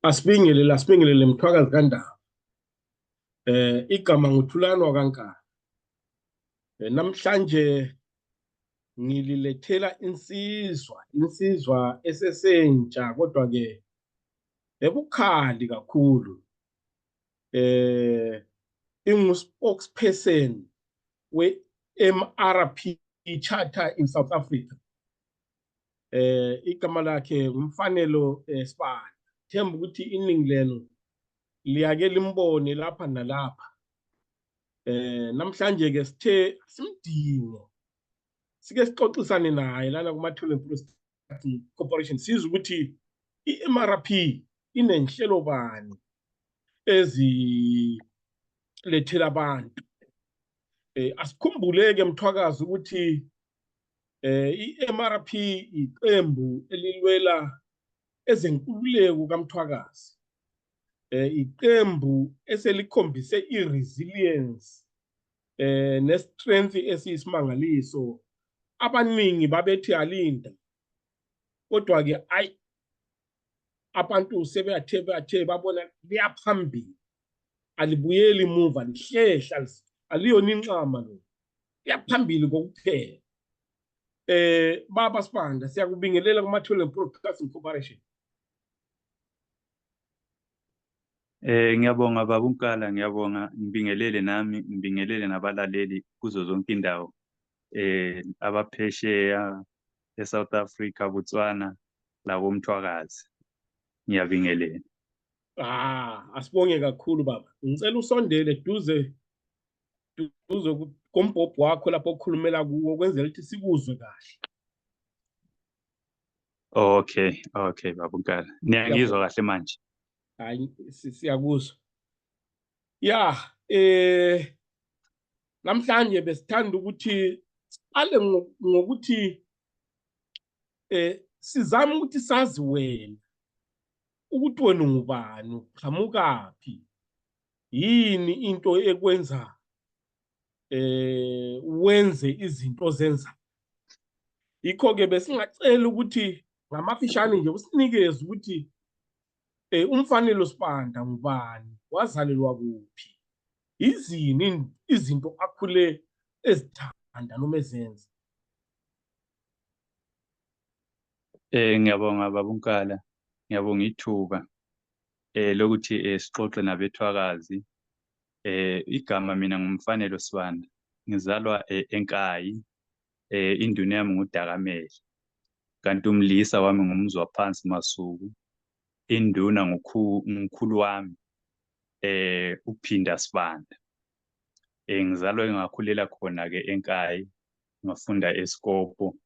Asibingelele Mthwakazi kaNdaba. Igama nguThulani wakaNkana. Namhlanje ngililethela insizwa esesentsha kodwa ke ebukhali kakhulu. Ingu-spokesperson we-MRP Charter in South Africa. Igama lakhe ngumfanelo Sibanda. Themba ukuthi iningi lenu liyake limbone lapha nalapha. Namhlanje ke sithe simdingo sike sixoxisane naye lana kuma-Talent Prosperity Corporation sizwe ukuthi i-MRP inenhlelo bani ezilethela abantu. Asikhumbuleke Mthwakazi ukuthi i-MRP iqembu elilwela ezenkululeko kaMthwakazi. Iqembu eselikhombise i-resilience ne-strength esiyisimangaliso. Abaningi babethi alinda kodwa ke abantu sebeyathe babona liyaphambili, alibuyeli emuva, lihlehla, aliyona inqama lo, liyaphambili kokuphela. Baba Sibanda, siyakubingelela kuma-Talent Broadcasting Corporation. Ngiyabonga baba uNkala, ngiyabonga, ngibingelele nami, ngibingelele nabalaleli kuzo zonke indawo abaphesheya eSouth Africa, Botswana labo Mthwakazi. Ngiyabingelela. Asibonge kakhulu baba. Ngicela usondele duze kombhobho wakho lapho okhulumela kuwo ukwenzela ukuthi sikuzwe kahle. Okay baba uNkala. Niyangizwa kahle manje? Hayi siyakuzwa. Namhlanje besithanda ukuthi siqale ngokuthi sizame ukuthi sazi wena ukuthi wena ungubani, uqhamukaphi, yini into ekwenza wenze izinto ozenza. Yikho ke besingacela ukuthi ngamafishane nje usinikeze ukuthi umfanelo Sibanda ngubani, wazalelwa kuphi, izini izinto akhule ezithanda noma ezenza. Ngiyabonga baba uNkala, ngiyabonga ithuba lokuthi sixoxe nabethwakazi. Igama mina ngumfanelo Sibanda, ngizalwa eNkayi, induna yami nguDakamele, kanti umlisa wami ngumzwaphansi Masuku, induna ngumkhulu wami uPhinda Sibanda. Ngizalwa ngakhulela khona ke eNkayi, ngafunda eSkopo.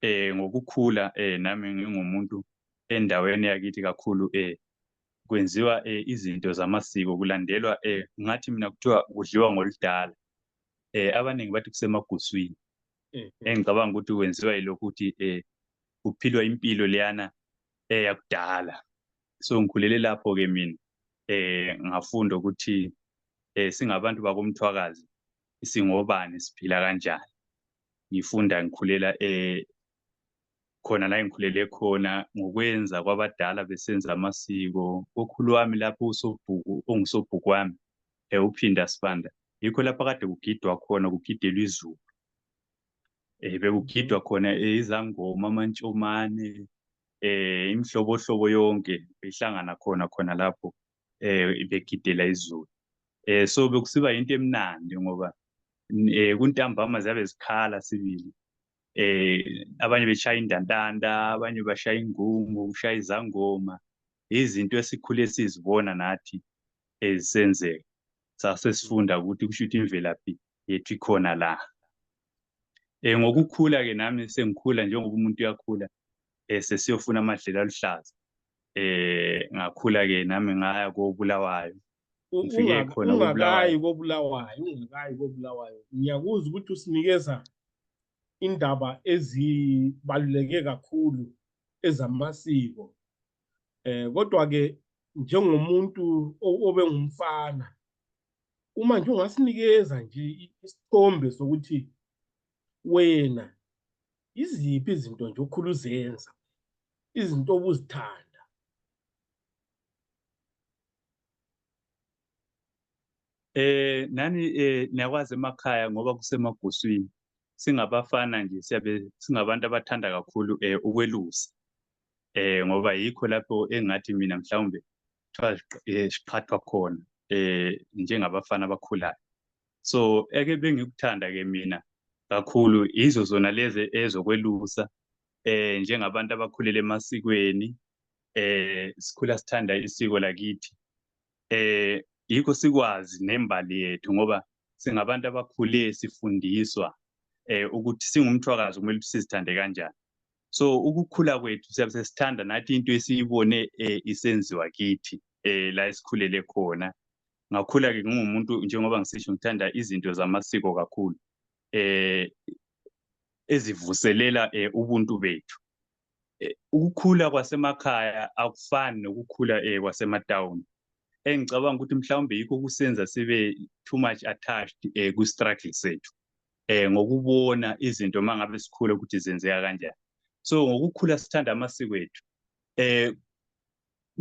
Ngokukhula nami ngingumuntu endaweni yakithi kakhulu kwenziwa izinto zamasiko, kulandelwa ngathi mina kuthiwa kudliwa ngoludala. Abaningi bathi kusemaguswini. Engicabanga ukuthi kwenziwa yilokhu ukuthi kuphilwa impilo leyana yakudala. So ngikhulele lapho ke mina ngafunda ukuthi singabantu bakoMthwakazi singobani, siphila kanjani. Ngifunda ngikhulela khona la engikhulele khona ngokwenza kwabadala besenza amasiko. Okhulu wami lapho ongusobhuku wami uPhinda Sibanda, yikho lapho kade kugidwa khona, kugidelwa iZulu. Bekugidwa khona izangoma, amantshomane, imihlobohlobo yonke behlangana khona lapho begidela iZulu. So bekusiba into emnandi ngoba kuntambama ziyabe zikhala sibili. Abanye beshaya indandanda, abanye bashaya ingungu, kushaya izangoma. Izinto esikhule sizibona nathi ezisenzeka. Sasesifunda ukuthi kusho ukuthi imvelaphi yethu ikhona la. Ngokukhula ke nami sengikhula njengoba umuntu uyakhula sesiyofuna amadlela aluhlaza. Ngakhula ke nami ngaya koBulawayo. Ungakayi koBulawayo, ngiyakuzwa ukuthi usinikeza indaba ezibaluleke kakhulu ezamasiko. Kodwa ke njengomuntu obe ngumfana, uma nje ungasinikeza nje isithombe sokuthi wena iziphi izinto nje okhulu uzenza, izinto obuzithanda Nani niyakwazi emakhaya ngoba kusemaguswini singabafana nje singabantu abathanda kakhulu ukwelusa. Ngoba yikho lapho engathi mina mhlawumbe kuthiwa siqhathwa khona njengabafana abakhulayo. So eke bengikuthanda-ke mina kakhulu yizo zona lezi ezokwelusa njengabantu abakhulele emasikweni sikhula sithanda isiko lakithi. Yikho sikwazi nembali yethu ngoba singabantu abakhule sifundiswa ukuthi singumthwakazi kumele sizithande kanjani. So ukukhula kwethu siyabe sesithanda nathi into esiyibone isenziwa kithi la esikhulele khona. Ngakhula-ke ngumuntu njengoba ngisisho ngithanda izinto zamasiko kakhulu ezivuselela ubuntu bethu. Ukukhula kwasemakhaya akufani nokukhula kwasematawuni. Engicabanga ukuthi mhlawumbe yikho kusenza sibe too much attached ku-struggle sethu ngokubona izinto mangabe sikhula ukuthi zenzeka kanjani. So ngokukhula sithanda amasiko ethu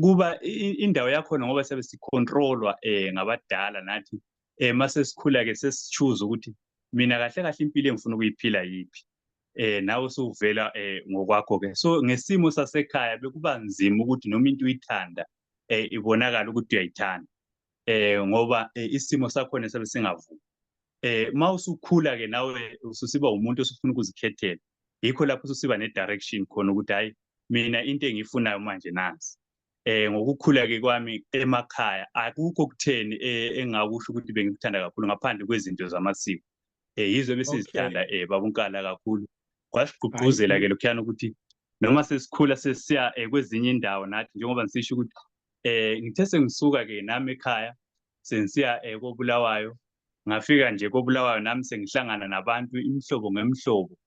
kuba indawo yakhona ngoba siyabe sicontrolwa ngabadala nathi mase sikhula-ke sesichoose ukuthi mina kahle kahle impilo engifuna ukuyiphila yiphi. Nawe usuvela ngokwakho-ke. So ngesimo sasekhaya bekuba nzima ukuthi noma into uyithanda ibonakala ukuthi uyayithanda ngoba isimo sakhona sabe singavumi. Ma usukhula-ke nawe ususiba umuntu osufuna ukuzikhethela, yikho lapho ususiba ne-direction khona ukuthi hayi mina into engiyifunayo manje nansi. Ngokukhula-ke kwami emakhaya akukho kutheni engakusho ukuthi bengikuthanda kakhulu ngaphandle kwezinto zamasiko. Yizo besizithanda babunkala kakhulu. Kwasigqugquzela-ke lokhuyana ukuthi noma sesikhula sesiya kwezinye indawo nathi njengoba ngisisho ukuthi ngithe sengisuka-ke nami ekhaya sengisiya koBulawayo, ngafika nje koBulawayo nami sengihlangana nabantu imihlobo ngemihlobo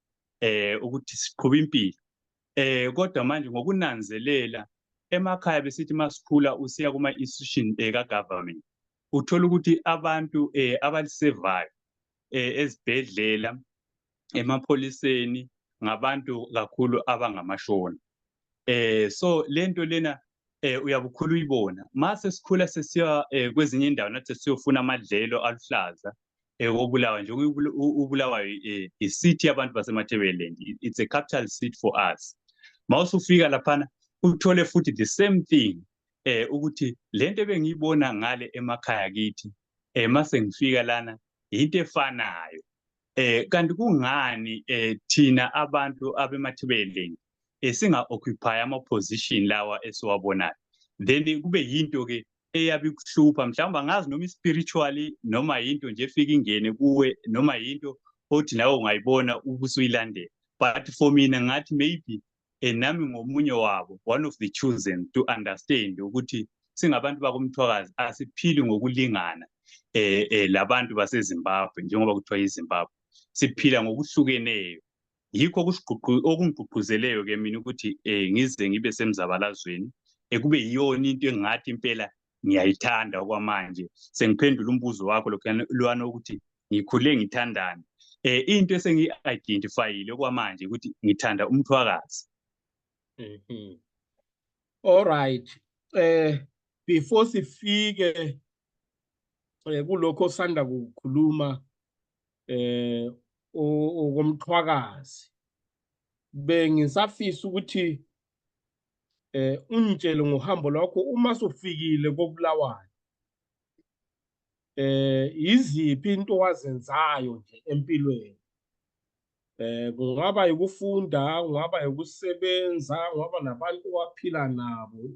ukuthi siqhuba impilo. Kodwa manje ngokunanzelela emakhaya besithi masikhula usiya kuma-institution ka-government uthola ukuthi abantu abalisevayo ezibhedlela emapholiseni ngabantu kakhulu abangamashona. So lento lena uyabukhula uyibona mase sikhula sesiya kwezinye indawo nathi siyofuna amadlelo aluhlaza koBulawayo nje uBulawayo i-city yabantu basemaThebeleland. It's a capital city for us. Mawusufika laphana uthole futhi the same thing ukuthi lento ebengiyibona ngale emakhaya kithi mase ngifika lana into efanayo. Kanti kungani thina abantu abemaThebeleland singa-occupy ama-position lawa esiwabonayo. Then kube yinto-ke eyabe ikuhlupha mhlawumbe angazi noma spiritually noma yinto nje efika ingene kuwe noma yinto othi nawe ungayibona ubusuyilandela. But for mina ngathi maybe nami ngomunye wabo, one of the chosen to understand ukuthi singabantu bakomthwakazi asiphili ngokulingana labantu baseZimbabwe njengoba kuthiwa yiZimbabwe. Siphila ngokuhlukeneyo. Yikho okungigqugquzeleyo-ke mina ukuthi ngize ngibe semzabalazweni kube yiyona into engathi impela ngiyayithanda okwamanje. Sengiphendula umbuzo wakho lokhuyana ukuthi ngikhule ngithandani. Into esengiyi-identifyile okwamanje ukuthi ngithanda umthwakazi. All right. Before sifike kulokho osanda kukhuluma okomthwakazi bengisafisa ukuthi ungitshele ngohambo lwakho uma sofikile koBulawayo. Iziphi into wazenzayo nje empilweni? Kungaba ukufunda, kungaba ukusebenza, kungaba nabantu waphila nabo.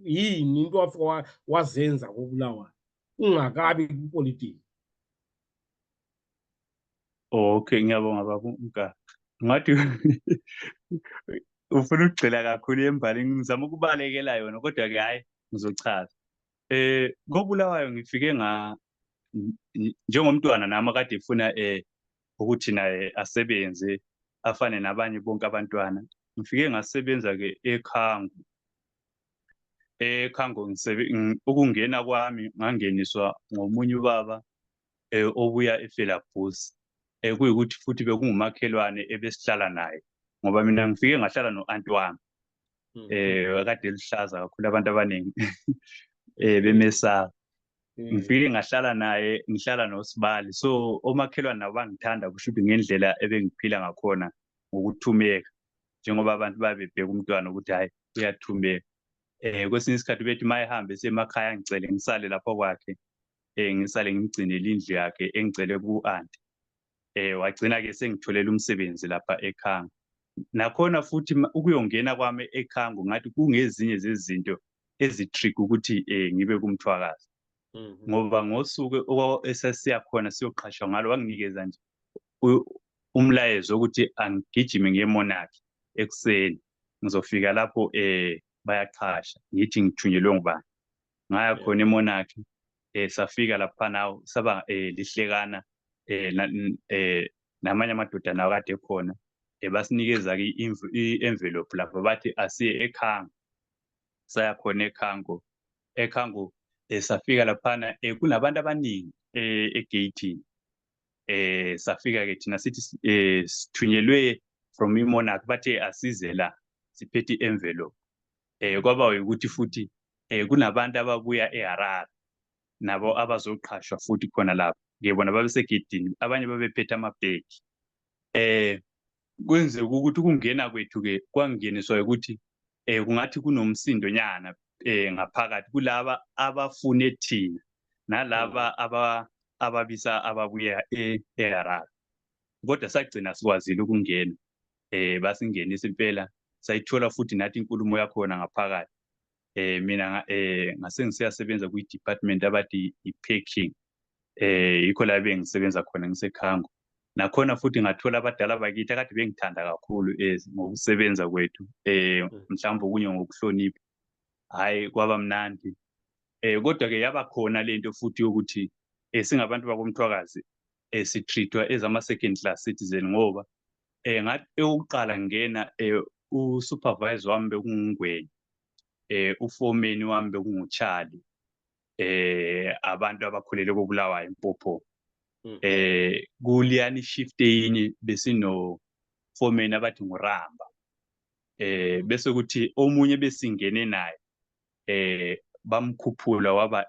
Yini into wafika wazenza koBulawayo ungakabi kupolitiki? Okay, ngiyabonga baba uMgaka. Ngathi ufuna ukugxila kakhulu embali ngizama ukubalekela yona kodwa-ke hhayi ngizochaza. KoBulawayo ngifike njengomntwana nami akade efuna ukuthi naye asebenze afane nabanye bonke abantwana. Ngifike ngasebenza-ke eKhango. eKhango ukungena kwami ngangeniswa ngomunye ubaba obuya eFelagbusi. Kuyikuthi futhi bekungumakhelwane ebesihlala naye ngoba mina ngifike ngahlala no-anti wami akade eluhlaza kakhulu abantu abaningi bemesaba. ngifike ngahlala naye, ngihlala noSibali. So omakhelwane nabo bangithanda kusho ukuthi ngendlela ebengiphila ngakhona ngokuthumeka, njengoba abantu babebheka umntwana ukuthi hayi uyathumeka. Kwesinye isikhathi bethi mayehambe esemakhaya ngicele ngisale lapho kwakhe, ngisale ngimgcinele indlu yakhe engicele ku-anti. Wagcina-ke sengitholela umsebenzi lapha eKhango. Nakhona futhi ukuyongena kwami eKhango ngathi kungezinye zezinto ezi-trick ukuthi ngibe kumthwakazi, ngoba ngosuku esasiya khona siyoqashwa ngalo wanginikeza nje umlayezo wokuthi angigijime ngemonakhi ekuseni ngizofika lapho bayaqhasha ngithi ngithunyelwe ngubani. Ngaya khona emonakhi, safika lapha nawo saba lihlekana namanye amadoda nawo kade khona, basinikeza-ke i-envelope lapho bathi asiye eKhango. Saya khona eKhango safika laphana kunabantu abaningi egeyithini. Safika-ke thina sithi sithunyelwe from imonakhi, bathe asize la siphethe i-envelope. Kwaba ukuthi futhi kunabantu ababuya eHarare nabo abazoqhashwa futhi khona lapho. Ngiyabona babesegedini, abanye babephethe amabhegi. Kwenzeka ukuthi ukungena kwethu-ke kwangeniswa ukuthi kungathi kunomsindo nyana ngaphakathi kulaba abafune thina nalaba ababisa ababuya eHarare. Kodwa sagcina sikwazile ukungena, basingenisa impela, sayithola futhi nathi inkulumo yakhona ngaphakathi. Mina ngase ngisiyasebenza kwi-department abathi i-packing, yikho la bengisebenza khona ngiseKhango. Nakhona futhi ngathola abadala bakithi akade bengithanda kakhulu ngokusebenza kwethu, mhlawumbe okunye ngokuhlonipha. Hhayi kwaba mnandi. Kodwa-ke yaba khona lento futhi yokuthi singabantu bakomthwakazi si-treat-wa as ama-second class citizen, ngoba ngathi eyokuqala ngena u-supervisor wami bekungungwenya, uforeman wami bekunguCharlie, abantu abakhulele koBulawayo eMpopho. Kuliyani shift eyinye besino foreman abathi nguRamba. Bese kuthi omunye besingene naye bamkhuphula waba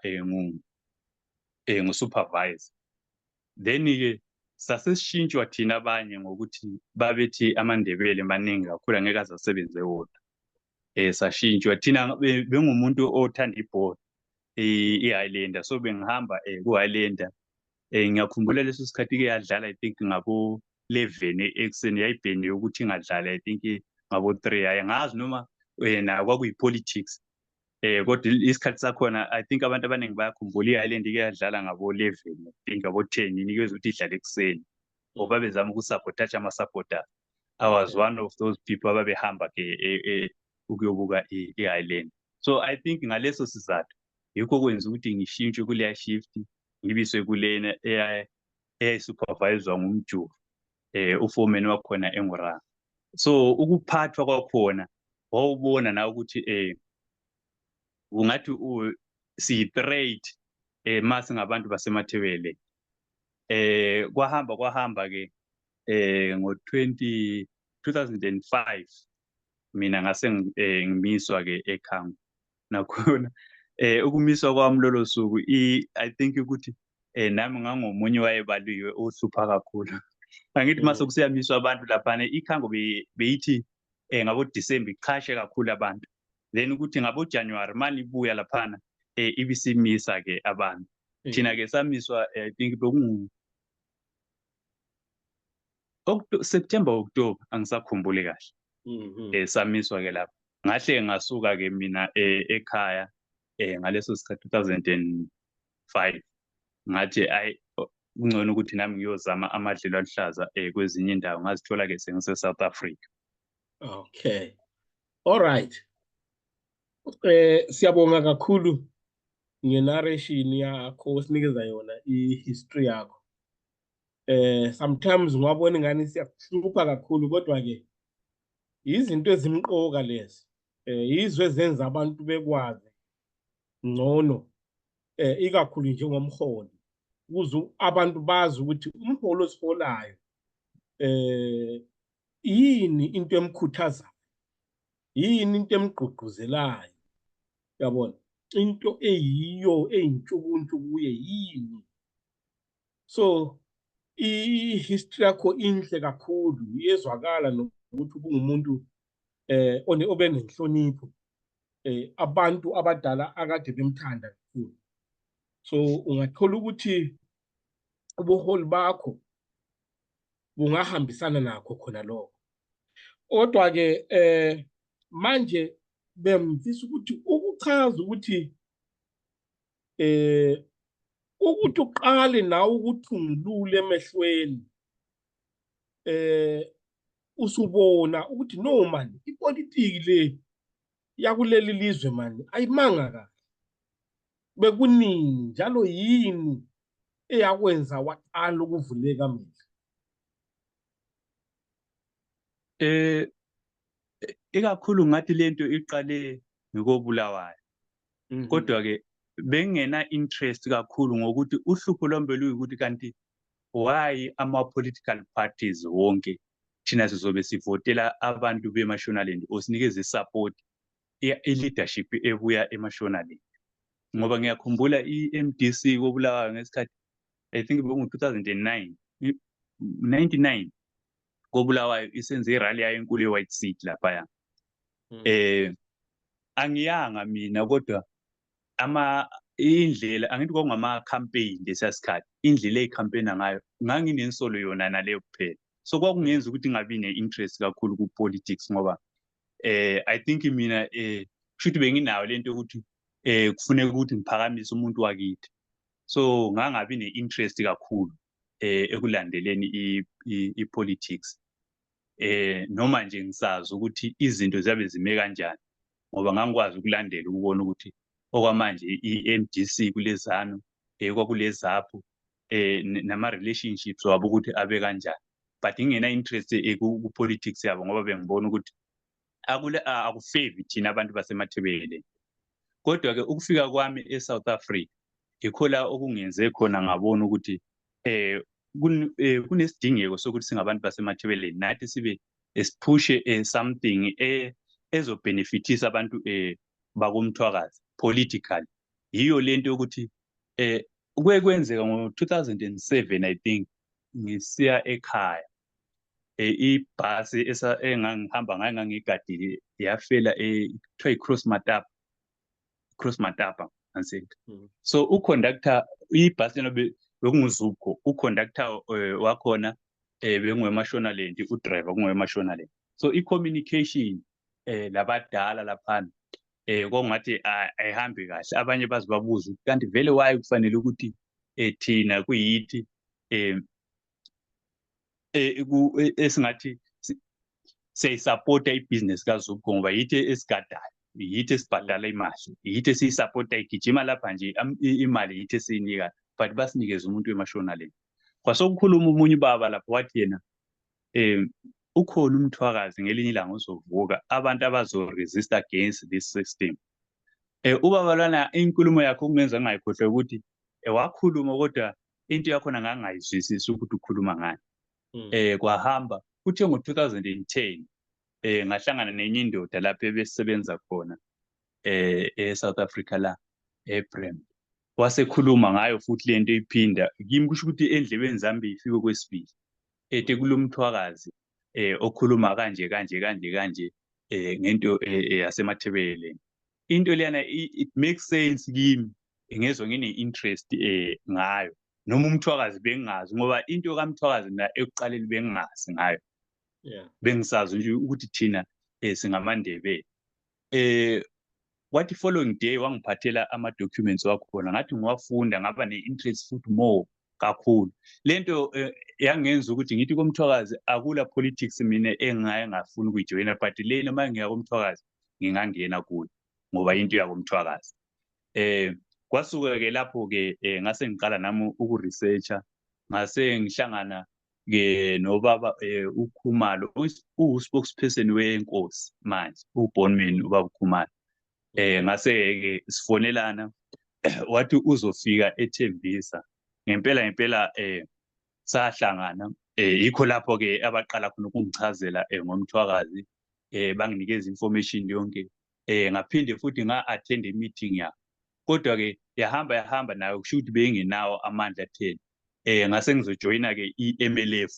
ngu-supervisor. Then-ke sasesishintshwa thina abanye ngokuthi babethi amaNdebele maningi kakhulu angeke aze asebenze wodwa. Sashintshwa thina, bengumuntu othanda ibhola i-Highlander, so bengihamba ku-Highlander. Ngiyakhumbula leso sikhathi-ke yadlala I think ngabo 11 ekuseni, yayibheniwe ukuthi ingadlali I think ngabo 3. Angazi noma na kwakuyi-politics, kodwa isikhathi sakhona I think abantu abaningi bayakhumbula i-Highlander yadlala ngabo 11 I think ngabo 10 inikezwe ukuthi idlale ekuseni, ngoba bezama ukusabotaja ama-supporters. I was one of those people ababehamba-ke ukuyobuka i-Highlander. So I think ngaleso sizathu yikho kwenza ukuthi ngishintshwe kuleya shift ngibiswe kulena eyayisupervisor ngumJuvu, uforeman wakhona enguranga. So ukuphathwa kwakhona wawubona na ukuthi ungathi siyi-threat mase ngabantu basemathebele. Kwahamba-ke ngo-2005 mina ngase ngimiswa-ke eKhango. Nakhona ukumiswa kwami lolo suku I think ukuthi nami ngangomunye wayebaliwe ohlupha kakhulu. Angithi mase kusiyamiswa abantu laphana, iKhango beyithi ngabo December iqhashe kakhulu abantu, then ukuthi ngabo January manje ibuya laphana ibisimisa-ke abantu. Thina-ke samiswa I think bekungu September October, angisakhumbuli kahle. Samiswa-ke lapho. Ngahle ngasuka-ke mina ekhaya ngaleso sikhathi 2005. Ngathi kungcono ukuthi nami ngiyozama amadlelo aluhlaza kwezinye indawo, ngazithola-ke sengise-South Africa. Okay, all right. Siyabonga kakhulu nge-narration yakho osinikeza yona i-history yakho. Sometimes ungabona ingani siyakuhlupha kakhulu, kodwa-ke izinto ezimqoka lezi, yizo ezenza abantu bekwazi ngcono, ikakhulu njengomholi, ukuze abantu bazi ukuthi umholi osiholayo yini into emkhuthazayo, yini into emgqugquzelayo. Yabona, into eyiyo eyintshukuntshukuye yini. So i-history yakho inhle kakhulu, iyezwakala nokuthi ubungumuntu obe nenhlonipho, abantu abadala akade bemthanda kakhulu. So ungathola ukuthi ubuholi bakho bungahambisana nakho khona lokho. Kodwa ke manje bemfisa ukuthi ukuchaza ukuthi ukuthi uqale nawe ukuthungulule emehlweni usubona ukuthi no man, ipolitiki le yakuleli lizwe mani ayimanga kahle. Bekunini njalo yini eyakwenza waqala ukuvuleka amehlo? Ikakhulu ngathi lento iqale ngikobulawayo. Kodwa ke bengena interest kakhulu ngokuthi uhlupho lombe luyikuthi kanti why ama-political parties wonke thina sizobe sivotela abantu beMashonaland or sinikeze i-support i-leadership ebuya eMashonaland. Ngoba ngiyakhumbula i-MDC kobulawayo ngesikhathi I think bekungu-2009 99 kobulawayo isenze irally yayo enkulu e-White City laphaya. Angiyanga mina kodwa indlela angithi kwakungama-campaign lesiyasikhathi, indlela ey'khampeyina ngayo nganginensolo yona naleyo kuphela. So kwakungenza ukuthi ngabi ne-interest kakhulu ku-politics ngoba I think mina kushuthi benginayo lento yokuthi kufuneka ukuthi ngiphakamise umuntu wakithi. So ngangabi ne-interest kakhulu ekulandeleni i-politics. Noma nje ngisazi ukuthi izinto ziyabe zime kanjani ngoba ngangikwazi ukulandela ukubona ukuthi okwamanje i-MDC kulezanu kwakulezapho nama-relationships wabo ukuthi abe kanjani. But ngingena interest ku-politics yabo ngoba bengibona ukuthi akufevi thina abantu basemathebeleni. Kodwa ke ukufika kwami eSouth Africa yikho la okungenze khona ngabona ukuthi kunesidingeko sokuthi singabantu basemathebeleni nathi sibe siphushe something ezobhenefithisa abantu bakomthwakazi politically. Yiyo lento yokuthi kwenzeka ngo-2007 I think ngisiya ekhaya ibhasi engangihamba ngayo ngangigadile yafela kuthiwa i-Cross Matapa ngasenke. So uconductor ibhasi lena bekunguzupho, uconductor wakhona benguweMashonaland, udriver kunguweMashonaland. So i-communication labadala laphana kwakungathi ayihambi kahle. Abanye bazibabuza ukuthi kanti vele why kufanele ukuthi thina kuyithi esingathi siyayisapota ibhizinesi kaZupho ngoba yithi esigadayo, yithi esibhadala imali, yithi esiyisapota igijima lapha nje imali yithi esiyinika, but basinikeza umuntu weMashonaland. Kwasokukhuluma omunye ubaba lapho wathi yena ukhona umthwakazi ngelinye ilanga uzovuka abantu abazo-resist against this system. Ubaba lana inkulumo yakhe kungenza ngingayikhohlwa ukuthi wakhuluma kodwa into yakhona ngangayizwisisi ukuthi ukhuluma ngani. Kwahamba kuthe ngo-2010 ngahlangana nenye indoda lapho ebesebenza khona eSouth Africa la eBrem. Wasekhuluma ngayo futhi lento iphinda kimi kusho ukuthi endlebeni zami ifike kwesibili ethi kulomthwakazi okhuluma kanje ngento yasemathebeleni. Into leyana it makes sense kimi, ngezwe ngine-interest ngayo noma umthwakazi bengingazi ngoba into kaMthwakazi mina ekuqaleni bengingazi ngayo. Bengisazi nje ukuthi thina singamaNdebele. Kwathi following day wangiphathela ama-documents wakhona ngathi ngiwafunda ngaba ne-interest futhi more kakhulu. Lento yangenza ukuthi ngithi koMthwakazi akula politics mina engaye ngafuna ukuyijoyina, but le noma ngiya koMthwakazi ngingangena kuyo ngoba into yakoMthwakazi. Kwasuka-ke lapho-ke ngase ngiqala nami uku-researcher, ngase ngihlangana-ke nobaba uKhumalo uwu-spokesperson weNkosi manje, uBonman ubaba uKhumalo. Ngase-ke sifonelana wathi uzofika eThembisa. Ngempela sahlangana yikho lapho-ke abaqala khona ukungichazela ngoMthwakazi, banginikeza information yonke. Ngaphinde futhi nga-attend meeting yabo kodwa ke yahamba nayo kusho ukuthi bengenawo amandla atheni. Ngase ngizojoyina ke i-MLF.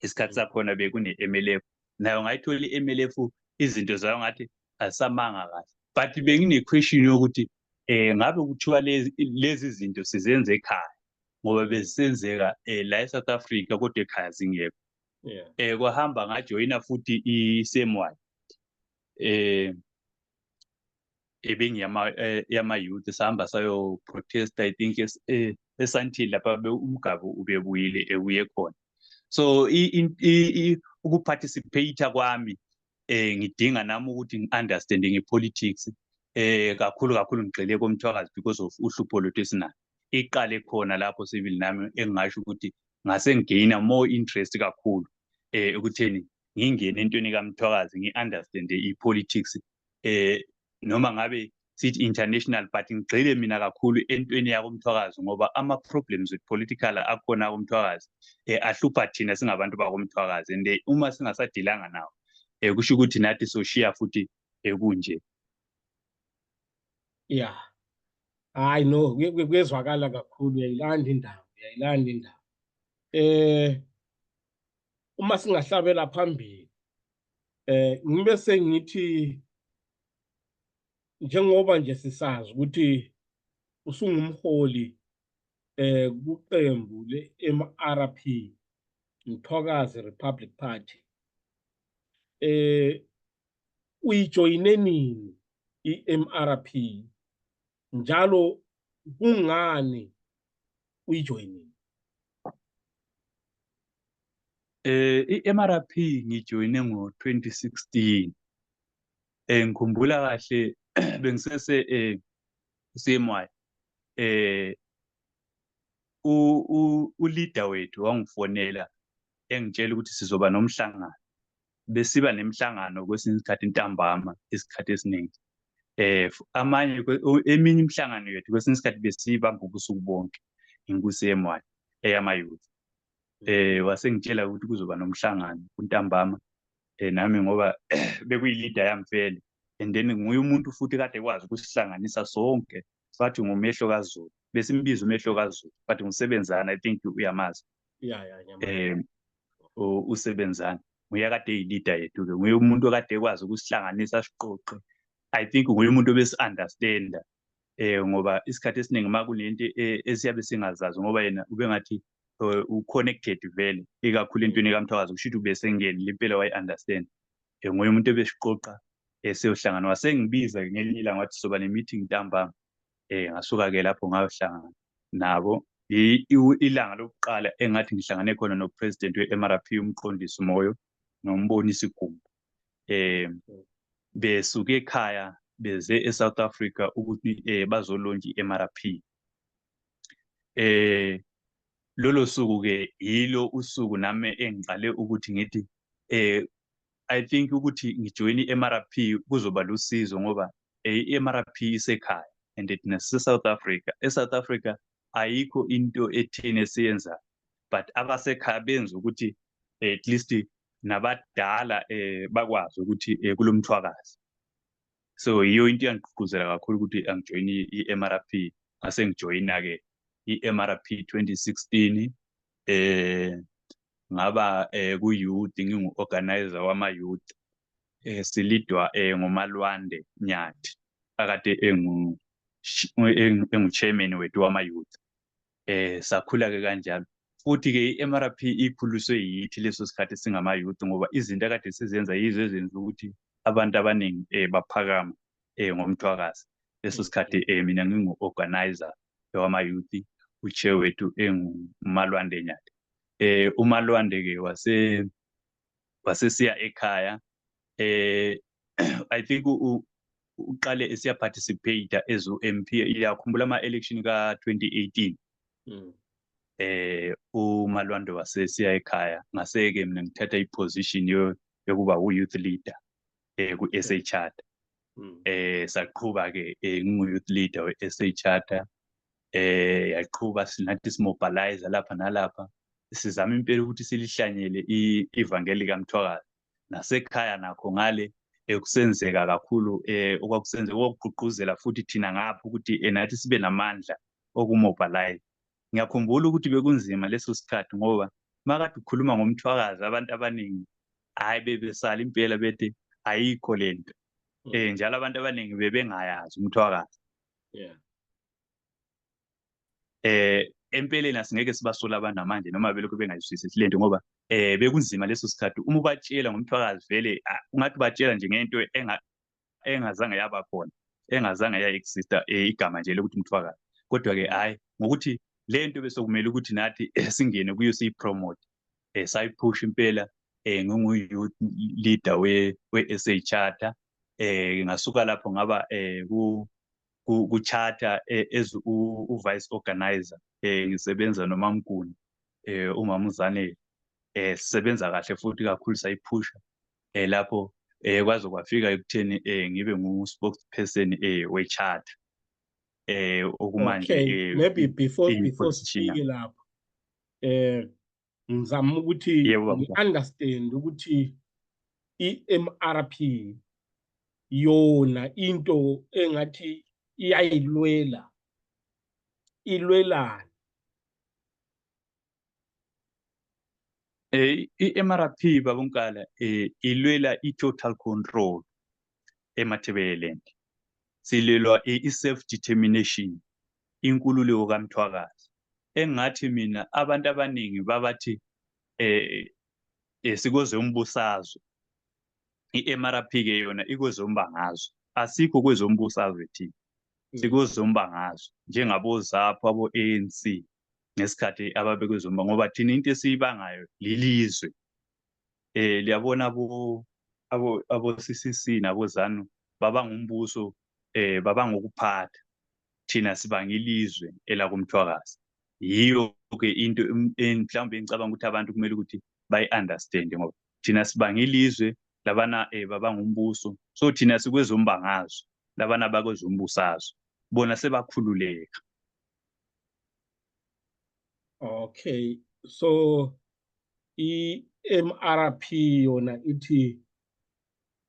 Isikhathi sakhona bekune MLF, nayo ngayithola i-MLF izinto zayo ngathi asamanga kahle, but bengine question yokuthi ngabe kuthiwa lezi zinto sizenze ekhaya ngoba bezisenzeka la eSouth Africa kodwa ekhaya zingekho. Kwahamba ngajoyina futhi i-CMY yama youth, sahamba sayo protest I think eSandton lapha umgabo ubebuyile ebuye khona. So ukuparticipate kwami ngidinga nami ukuthi ngi-understande nge-politics kakhulu ngigxile koMthwakazi because of uhlupho lwethu esinalo. Iqale khona lapho sibili nami engingasho ukuthi ngase ngigaina more interest kakhulu ekutheni ngingene entweni kaMthwakazi, ngi-understande i-politics noma ngabe sithi international, but ngigxile mina kakhulu entweni yakoMthwakazi ngoba ama-problems with political akhona koMthwakazi ahlupha thina singabantu bakoMthwakazi, and uma singasadilanga nawo kusho ukuthi nathi soshiya futhi kunje. Yeah, hayi no, kuyezwakala kakhulu, uyayilanda indaba. Uma singahlabela phambili ngibe sengithi njengoba nje sisazi ukuthi usungumholi kuqembu le-MRP, Mthwakazi Republic Party, uyijoyine nini i-MRP njalo kungani uyijoyinile? I-MRP ngijoyine ngo-2016. Ngikhumbula kahle bengisese CMY, u-leader wethu wangifonela engitshela ukuthi sizoba nomhlangano. Besiba nemihlangano kwesinye isikhathi ntambama isikhathi esiningi. Eminye imihlangano yethu kwesinye isikhathi besiyibamba ubusuku bonke ku-CMY eyama-youth. Wasengitshela ukuthi kuzoba nomhlangano kuntambama, nami ngoba bekuyi-leader yami vele, and then nguye umuntu futhi kade ekwazi ukusihlanganisa sonke, sathi ngumehlo kaZulu, besimbiza umehlo kaZulu, but nguSebenzana, I think uyamazi. uSebenzana nguye kade eyi-leader yethu-ke, nguye umuntu okade ekwazi ukusihlanganisa siqoqe. I think nguye umuntu obesi-understanda ngoba isikhathi esiningi uma kunento esiyabe singazazi ngoba yena ubengathi u-connected vele ikakhulu entweni kaMthwakazi, kusho ukuthi ubesengenile impela wayi-understand. Nguye umuntu ebesiqoqa siyohlangana, wasengibiza ngelinye ilanga wathi soba ne-meeting ntambama. Ngasuka-ke lapho ngayohlangana nabo. Ilanga lokuqala engathi ngihlangane khona no-president we-MRP uMqondisi Moyo noMbonisi Gumbo. Besuke ekhaya beze eSouth Africa ukuthi bazolontsha i-MRP. Lolo suku-ke yilo usuku nami engiqale ukuthi ngithi I think ukuthi ngijoyine i-MRP kuzoba lusizo ngoba i-MRP isekhaya and thina sise-South Africa. ESouth Africa ayikho into ethini esiyenzayo, but abasekhaya benza ukuthi at least nabadala bakwazi ukuthi kulomthwakazi. So yiyo into yangigqugquzela kakhulu ukuthi angijoyine i-MRP. Ngase ngijoyina-ke i-MRP 2016 ngaba ku-youth, ngingu-organizer wama-youth, silidwa nguMalwande Nyathi akade engu-chairman wethu wama-youth. Sakhula-ke kanjalo futhi-ke i-MRP ikhuliswe yithi leso sikhathi singama-youth ngoba izinto akade sizenza yizo ezenza ukuthi abantu abaningi baphakama ngoMthwakazi. Leso sikhathi mina ngingu-organizer wama-youth, u-chair wethu enguMalwande Nyathi. uMalwande-ke wasesiya ekhaya. I think uqale esiya-participate as u-MP. Iyakhumbula ama-election ka-2018. uMalwande wasesiya ekhaya, ngase-ke mina ngithatha i-position yokuba u-youth leader ku-SA Charter. Saqhuba-ke ngingu-youth leader we-SA Charter. Yaqhuba sinathi simobilize lapha nalapha, sizama impela ukuthi silihlanyele ivangeli kaMthwakazi nasekhaya nakho ngale kusenzeka kakhulu okwakusenzeka okugqugquzela futhi thina ngapha ukuthi nathi sibe namandla okumobilize. Ngiyakhumbula ukuthi bekunzima leso sikhathi ngoba makade ukhuluma ngomthwakazi abantu abaningi hayi bebesala impela bethi ayikho lento. Njalo abantu abaningi bebengayazi umthwakazi. Yeah. Empeleni asingeke sibasola abantu namanje noma belokhu bengayizwisisi lento ngoba bekunzima leso sikhathi uma ubatshela ngomthwakazi vele ungathi batshela nje ngento engazange yaba khona, engazange ya-exista igama nje lokuthi umthwakazi. Kodwa-ke hayi ngokuthi lento bese kumele ukuthi nathi singene kuyo siyipromote, sayiphusha impela. Ngingu-youth leader we-SA Charter. Ngasuka lapho ngaba ku-charter as u-vice organizer, ngisebenza noMamKuni, uMama uZanele. Sisebenza kahle futhi kakhulu sayiphusha lapho kwaze kwafika ekutheni ngibe ngu-spokesperson we-charter. Okumanje Okay, maybe before position sifike lapho ngizama ukuthi Yebo, baba. ngi-understand ukuthi i-MRP yona into engathi iyayilwela, ilwelana. I-MRP babunkala ilwela i-total control eMatabeleland. Silwela i-self-determination, inkululeko kaMthwakazi. Engathi mina abantu abaningi babathi sikozombusazwe. I-MRP-ke yona ikozombangazwe. Asikho kwezombusazwe thina. Sikozombangazwe njengabo-ZAPU, abo-ANC ngesikhathi ababekwezomba ngoba thina into esiyibangayo lilizwe. Liyabona abo-CCC nabo-ZANU babangumbuso, babangokuphatha. Thina sibanga ilizwe elakumthwakazi. Yiyo-ke into mhlawumbe ngicabanga ukuthi abantu kumele ukuthi bayi-understand ngoba thina sibanga ilizwe, labana babangumbuso. So thina sikwezombangazwe, labana bakwezombusazwe. Bona sebakhululeka. Okay, so i-MRP yona ithi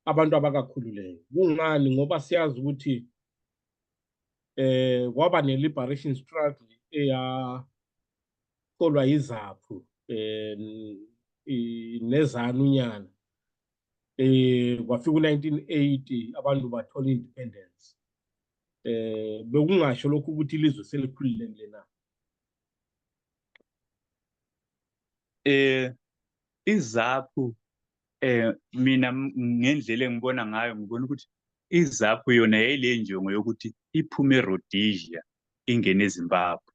abantu abakakhululeka. Kungani? Ngoba siyazi ukuthi kwaba ne-liberation struggle eyaholwa yiZAPU neZANU nyana. Kwafika u-1980 abantu bathola independence. Bekungasho lokhu ukuthi ilizwe selikhululekile na? iZAPU mina ngendlela engibona ngayo ngibona ukuthi iZAPU yona yayile njongo yokuthi iphume eRhodesia ingene eZimbabwe.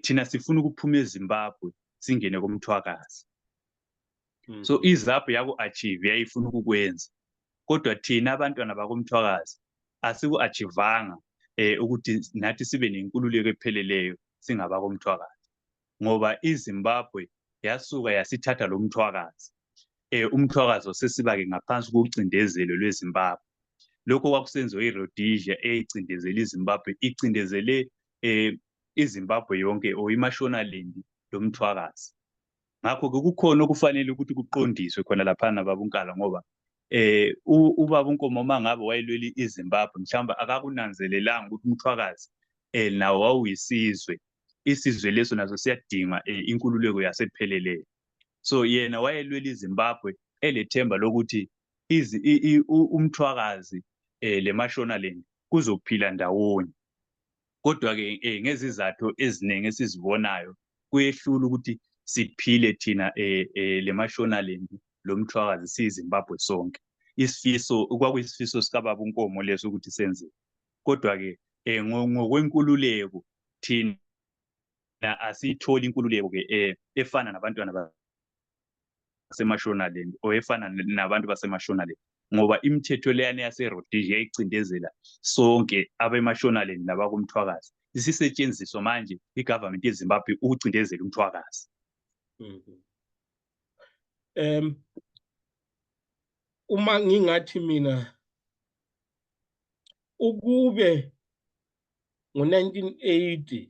Thina sifuna ukuphuma eZimbabwe singene komthwakazi. So iZAPU yaku-achieve yayifuna ukukwenza, kodwa thina abantwana bakomthwakazi asiku-achivanga ukuthi nathi sibe nenkululeko epheleleyo singabakomthwakazi. Ngoba iZimbabwe yasuka yasithatha lo mthwakazi. Umthwakazi osesiba-ke ngaphansi kokucindezelo lweZimbabwe. Lokho kwakusenziwa iRhodesia eyayicindezele iZimbabwe, icindezele iZimbabwe yonke or iMashonaland lomthwakazi. Ngakho-ke kukhona okufanele ukuthi kuqondiswe khona laphana babunkala ngoba ubaba uNkomo mangabe wayelwela iZimbabwe mhlawumbe akakunanzelelanga ukuthi umthwakazi nawo wawuyisizwe. Isizwe leso naso siyadinga inkululeko yasepheleleyo. So yena wayelwela iZimbabwe elethemba lokuthi umthwakazi leMashonaland kuzophila ndawonye. Kodwa-ke ngezizathu eziningi esizibonayo kuyehlula ukuthi siphile thina leMashonaland lomthwakazi siyiZimbabwe sonke. Kwakuyisifiso sikababa uNkomo leso ukuthi senzeke. Kodwa-ke ngokwenkululeko thina asiyitholi inkululeko-ke efana nabantwana baseMashonaland or efana nabantu baseMashonaland ngoba imithetho leyana yaseRhodesia yayicindezela sonke abeMashonaland nabakomthwakazi. Isisetshenziswa manje igovernment yeZimbabwe ukucindezela umthwakazi. Uma ngingathi mina ukube ngo-1980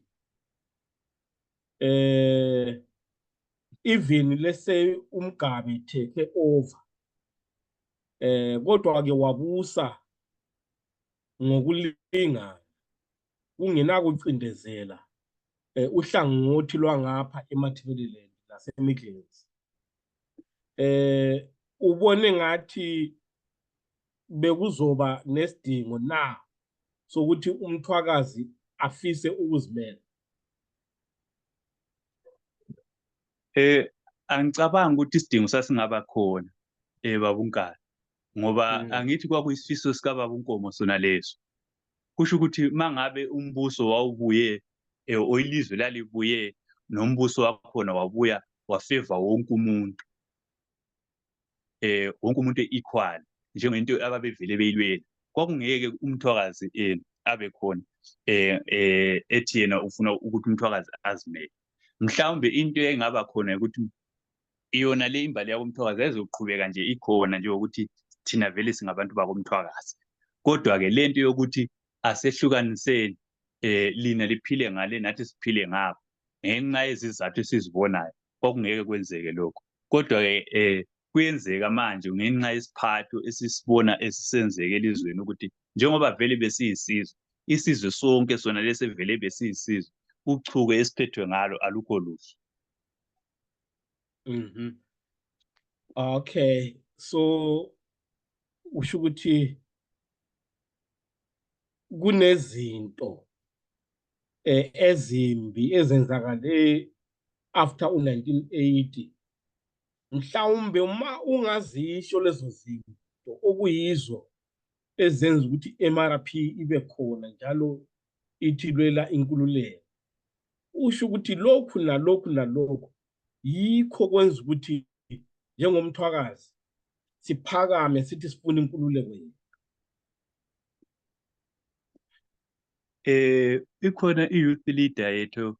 even let's say uMgabe take over kodwa ke wabusa ngokulingana kungenakucindezela uhlangothi lwangapha eMatabeleland naseMidlands. Ubone ngathi bekuzoba nesidingo na sokuthi umthwakazi afise ukuzimela. Angicabanga ukuthi isidingo sasingaba khona babunkala ngoba angithi kwakuyisifiso sikaBaba uNkomo sona leso. Kusho ukuthi mangabe umbuso wawubuye oyilizwe lalibuye nombuso wakhona wabuya wafeva wonke umuntu. Wonke umuntu equal njengento ababevele beyilwela. Kwakungeke umthwakazi abe khona ethi yena ufuna ukuthi umthwakazi azimele. Mhlawumbe into engaba khona ukuthi iyona le imbali yakomthwakazi ezoqhubeka nje ikhona nje ukuthi thina vele singabantu bakomthwakazi. Kodwa ke lento yokuthi asehlukaniseni lina liphile ngale nathi siphile ngapha ngenxa yezizathu esizibonayo kwakungeke kwenzeke lokho. Kodwa ke kuyenzeka manje ngenxa yesiphatho esisibona esisenzeke elizweni ukuthi njengoba vele besiyisizwe, isizwe sonke sona lesi vele besiyisizwe, uchuku esiphethwe ngalo alukho luhle. Okay, so usho ukuthi kunezinto ezimbi ezenzakale after u1980. Mhlawumbe uma ungazisho lezo zinto okuyizo ezenza ukuthi MRP ibe khona njalo ithi lwela inkululeko, usho ukuthi lokhu nalokhu nalokhu yikho kwenza ukuthi njengomthwakazi siphakame sithi sifuna inkululeko yethu. Ikhona i-youth leader yethu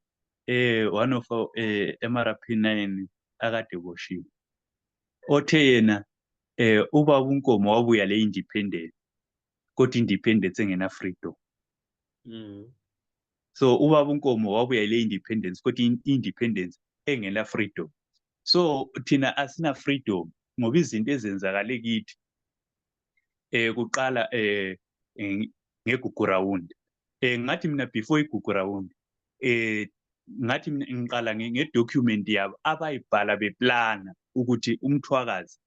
one of MRP 9 akade boshiwe othe yena uBaba uNkomo wabuya le independence kodwa independence engena freedom. So uBaba uNkomo wabuya le independence kodwa independence engena freedom. So thina asina freedom ngoba izinto ezenzakale kithi kuqala ngeGugu Round. Ngathi mina before iGugu Round ngathi mina ngiqala ngedocument yabo abayibhala beplana ukuthi umthwakazi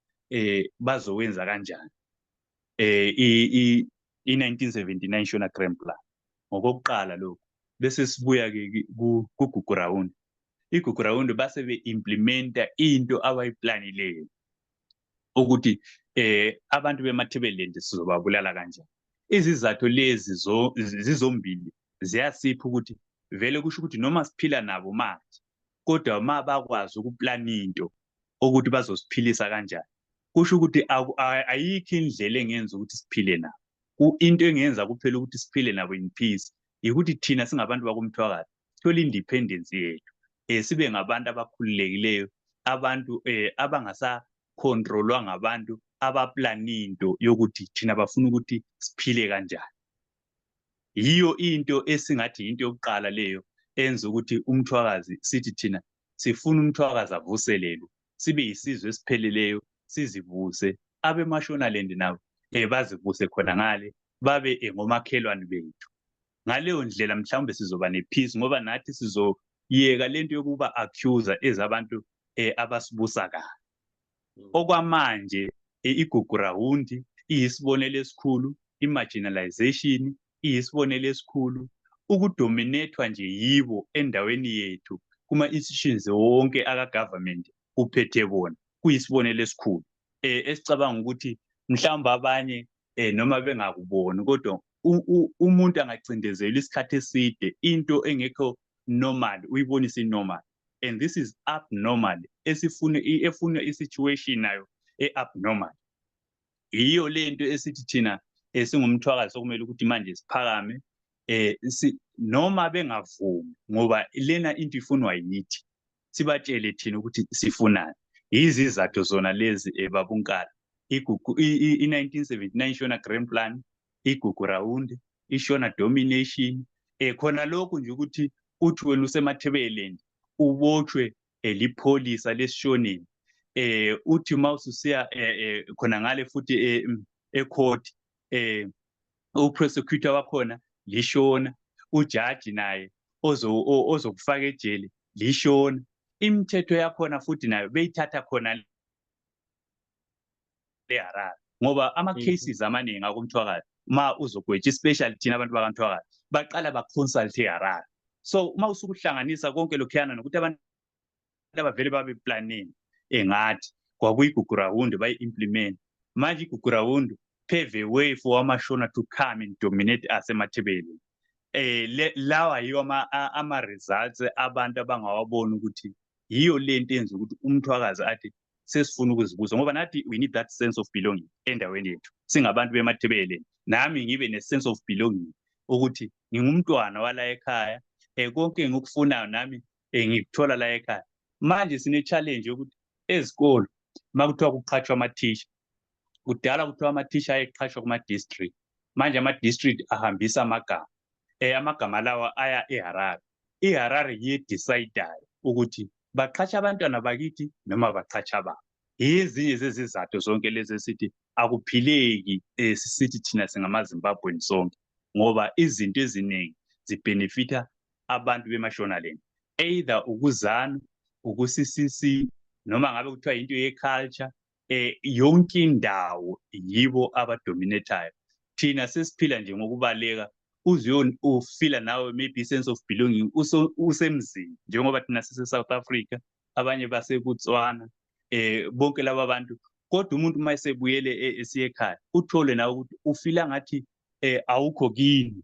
bazowenza kanjani i1979 Shona Grand Plan ngokokuqala lokho. Bese sibuya ke kuGugu Round. iGugu Round base be-implementa into abayiplanileyo ukuthi abantu beMatabeleland sizobabulala kanjani. Izizathu lezi zizombili ziyasipha ukuthi vele kusho ukuthi noma siphila nabo manje kodwa ma bakwazi ukuplana into ukuthi bazosiphilisa kanjani, kusho ukuthi ayikho indlela engenza ukuthi siphile nabo. Into engenza kuphela ukuthi siphile nabo in peace ukuthi thina singabantu bakomthwakazi sithole independence yethu, sibe ngabantu abakhululekileyo, abantu abangasakhontrolwa ngabantu abaplana into yokuthi thina bafuna ukuthi siphile kanjani. Yiyo into esingathi into yokuqala leyo enza ukuthi umthwakazi sithi thina sifuna umthwakazi avuselelwe, sibe yisizwe esipheleleyo, sizivuse. AbeMashonaland nabo bazivuse khona ngale, babe ngomakhelwane bethu. Ngaleyo ndlela mhlawumbe sizoba nepeace ngoba nathi sizoyeka lento yokuba accuser ezabantu abasibusa kahle. Okwamanje iGugu Round iyisibonelo esikhulu, imarginalization iyisibonelo esikhulu, ukudominethwa nje yibo endaweni yethu kuma-institutions wonke aka-government uphethe bona kuyisibonelo esikhulu esicabanga ukuthi mhlawumbe abanye noma bengakuboni kodwa umuntu angacindezela isikhathi eside into engekho normal uyibonisa normal, and this is abnormal efuna i-situation nayo abnormal. Yiyo lento esithi thina singumthwakazi sokumele ukuthi manje siphakame noma bengavumi ngoba lena into ifunwa yithi, sibatshele thina ukuthi sifunani. Izizathu zona lezi babunkala, i1979 Shona Grand Plan, iGugu Round, iShona Domination, khona lokhu nje ukuthi uthi wena useMatabeleland ubotshwe lipholisa lesishoneni uthi mawususiya khona ngale futhi ecourt uprosecutor wakhona lishona, ujaji naye ozokufaka ejele lishona. Imithetho yakhona futhi nayo beyithatha khona eHarare ngoba ama-cases amaningi akumthwakazi ma uzogwetsha, especially thina abantu bakamthwakazi baqala ba-consult eHarare. So uma usukuhlanganisa konke lokhuyana nokuthi abantu abavele babeplanini ngathi kwakuyigugurawundi bayi-implement, manje igugurawundi pave a way for amashona to come and dominate us emathebeleni. Lawa yiwo ama-results abantu abangawabona ukuthi yiyo lento yenza ukuthi umthwakazi athi sesifuna ukuzibuza, ngoba nathi we need that sense of belonging endaweni yethu singabantu bemathebeleni. Nami ngibe ne-sense of belonging ukuthi ngingumntwana wala ekhaya, konke ngikufunayo nami ngikuthola la ekhaya. Manje sine-challenge yokuthi ezikolo makuthiwa kuqhatshwa amathisha, kudala kuthiwa amathisha ayeqhatshwa kuma-district, manje ama-district ahambisa amagama lawa aya eHarare. iHarare yiyo-decidayo ukuthi baqhatsha abantwana bakithi noma baqhatsha ababo. Ezinye zezizathu zonke lezi esithi akuphileki sisithi thina singamaZimbabweni sonke, ngoba izinto eziningi zibhenefitha abantu bemashonaleni, either ukuzana, uku-CCC, noma ngabe kuthiwa into ye-culture, yonke indawo yibo abadominatayo. Thina sesiphila nje ngokubaleka, ufila nawe maybe i-sense of belonging usemzini, njengoba thina sise-South Africa, abanye baseBotswana, bonke laba bantu. Kodwa umuntu uma esebuyele esiye ekhaya uthole nawe ukuthi ufila ngathi awukho kini,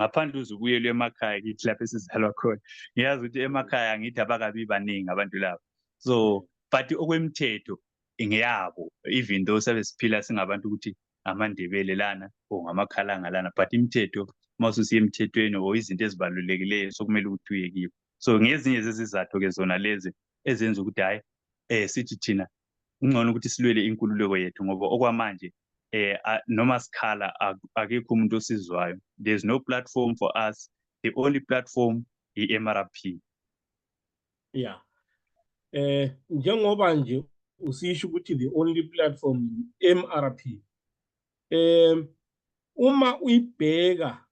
ngaphandle uze ubuyele emakhaya kithi lapho esizalwa khona. Ngiyazi ukuthi emakhaya angithi abakabi baningi abantu labo. So but okwemthetho ngeyabo, even though sabe siphila singabantu ukuthi amaNdebele lana or ngamakhalanga lana, but imithetho mawususiya emthethweni or izinto ezibalulekileyo sokumele ukuthi uye kibo. So ngezinye zezizathu-ke zona lezi ezenza ukuthi hayi sithi thina ungcono ukuthi silwele inkululeko yettu, ngoba okwamanje noma sikhala akekho umuntu osizwayo. There's no platform for us. The only platform i-MRP. Yeah. Njengoba nje usisho ukuthi the only platform MRP, uma uyibheka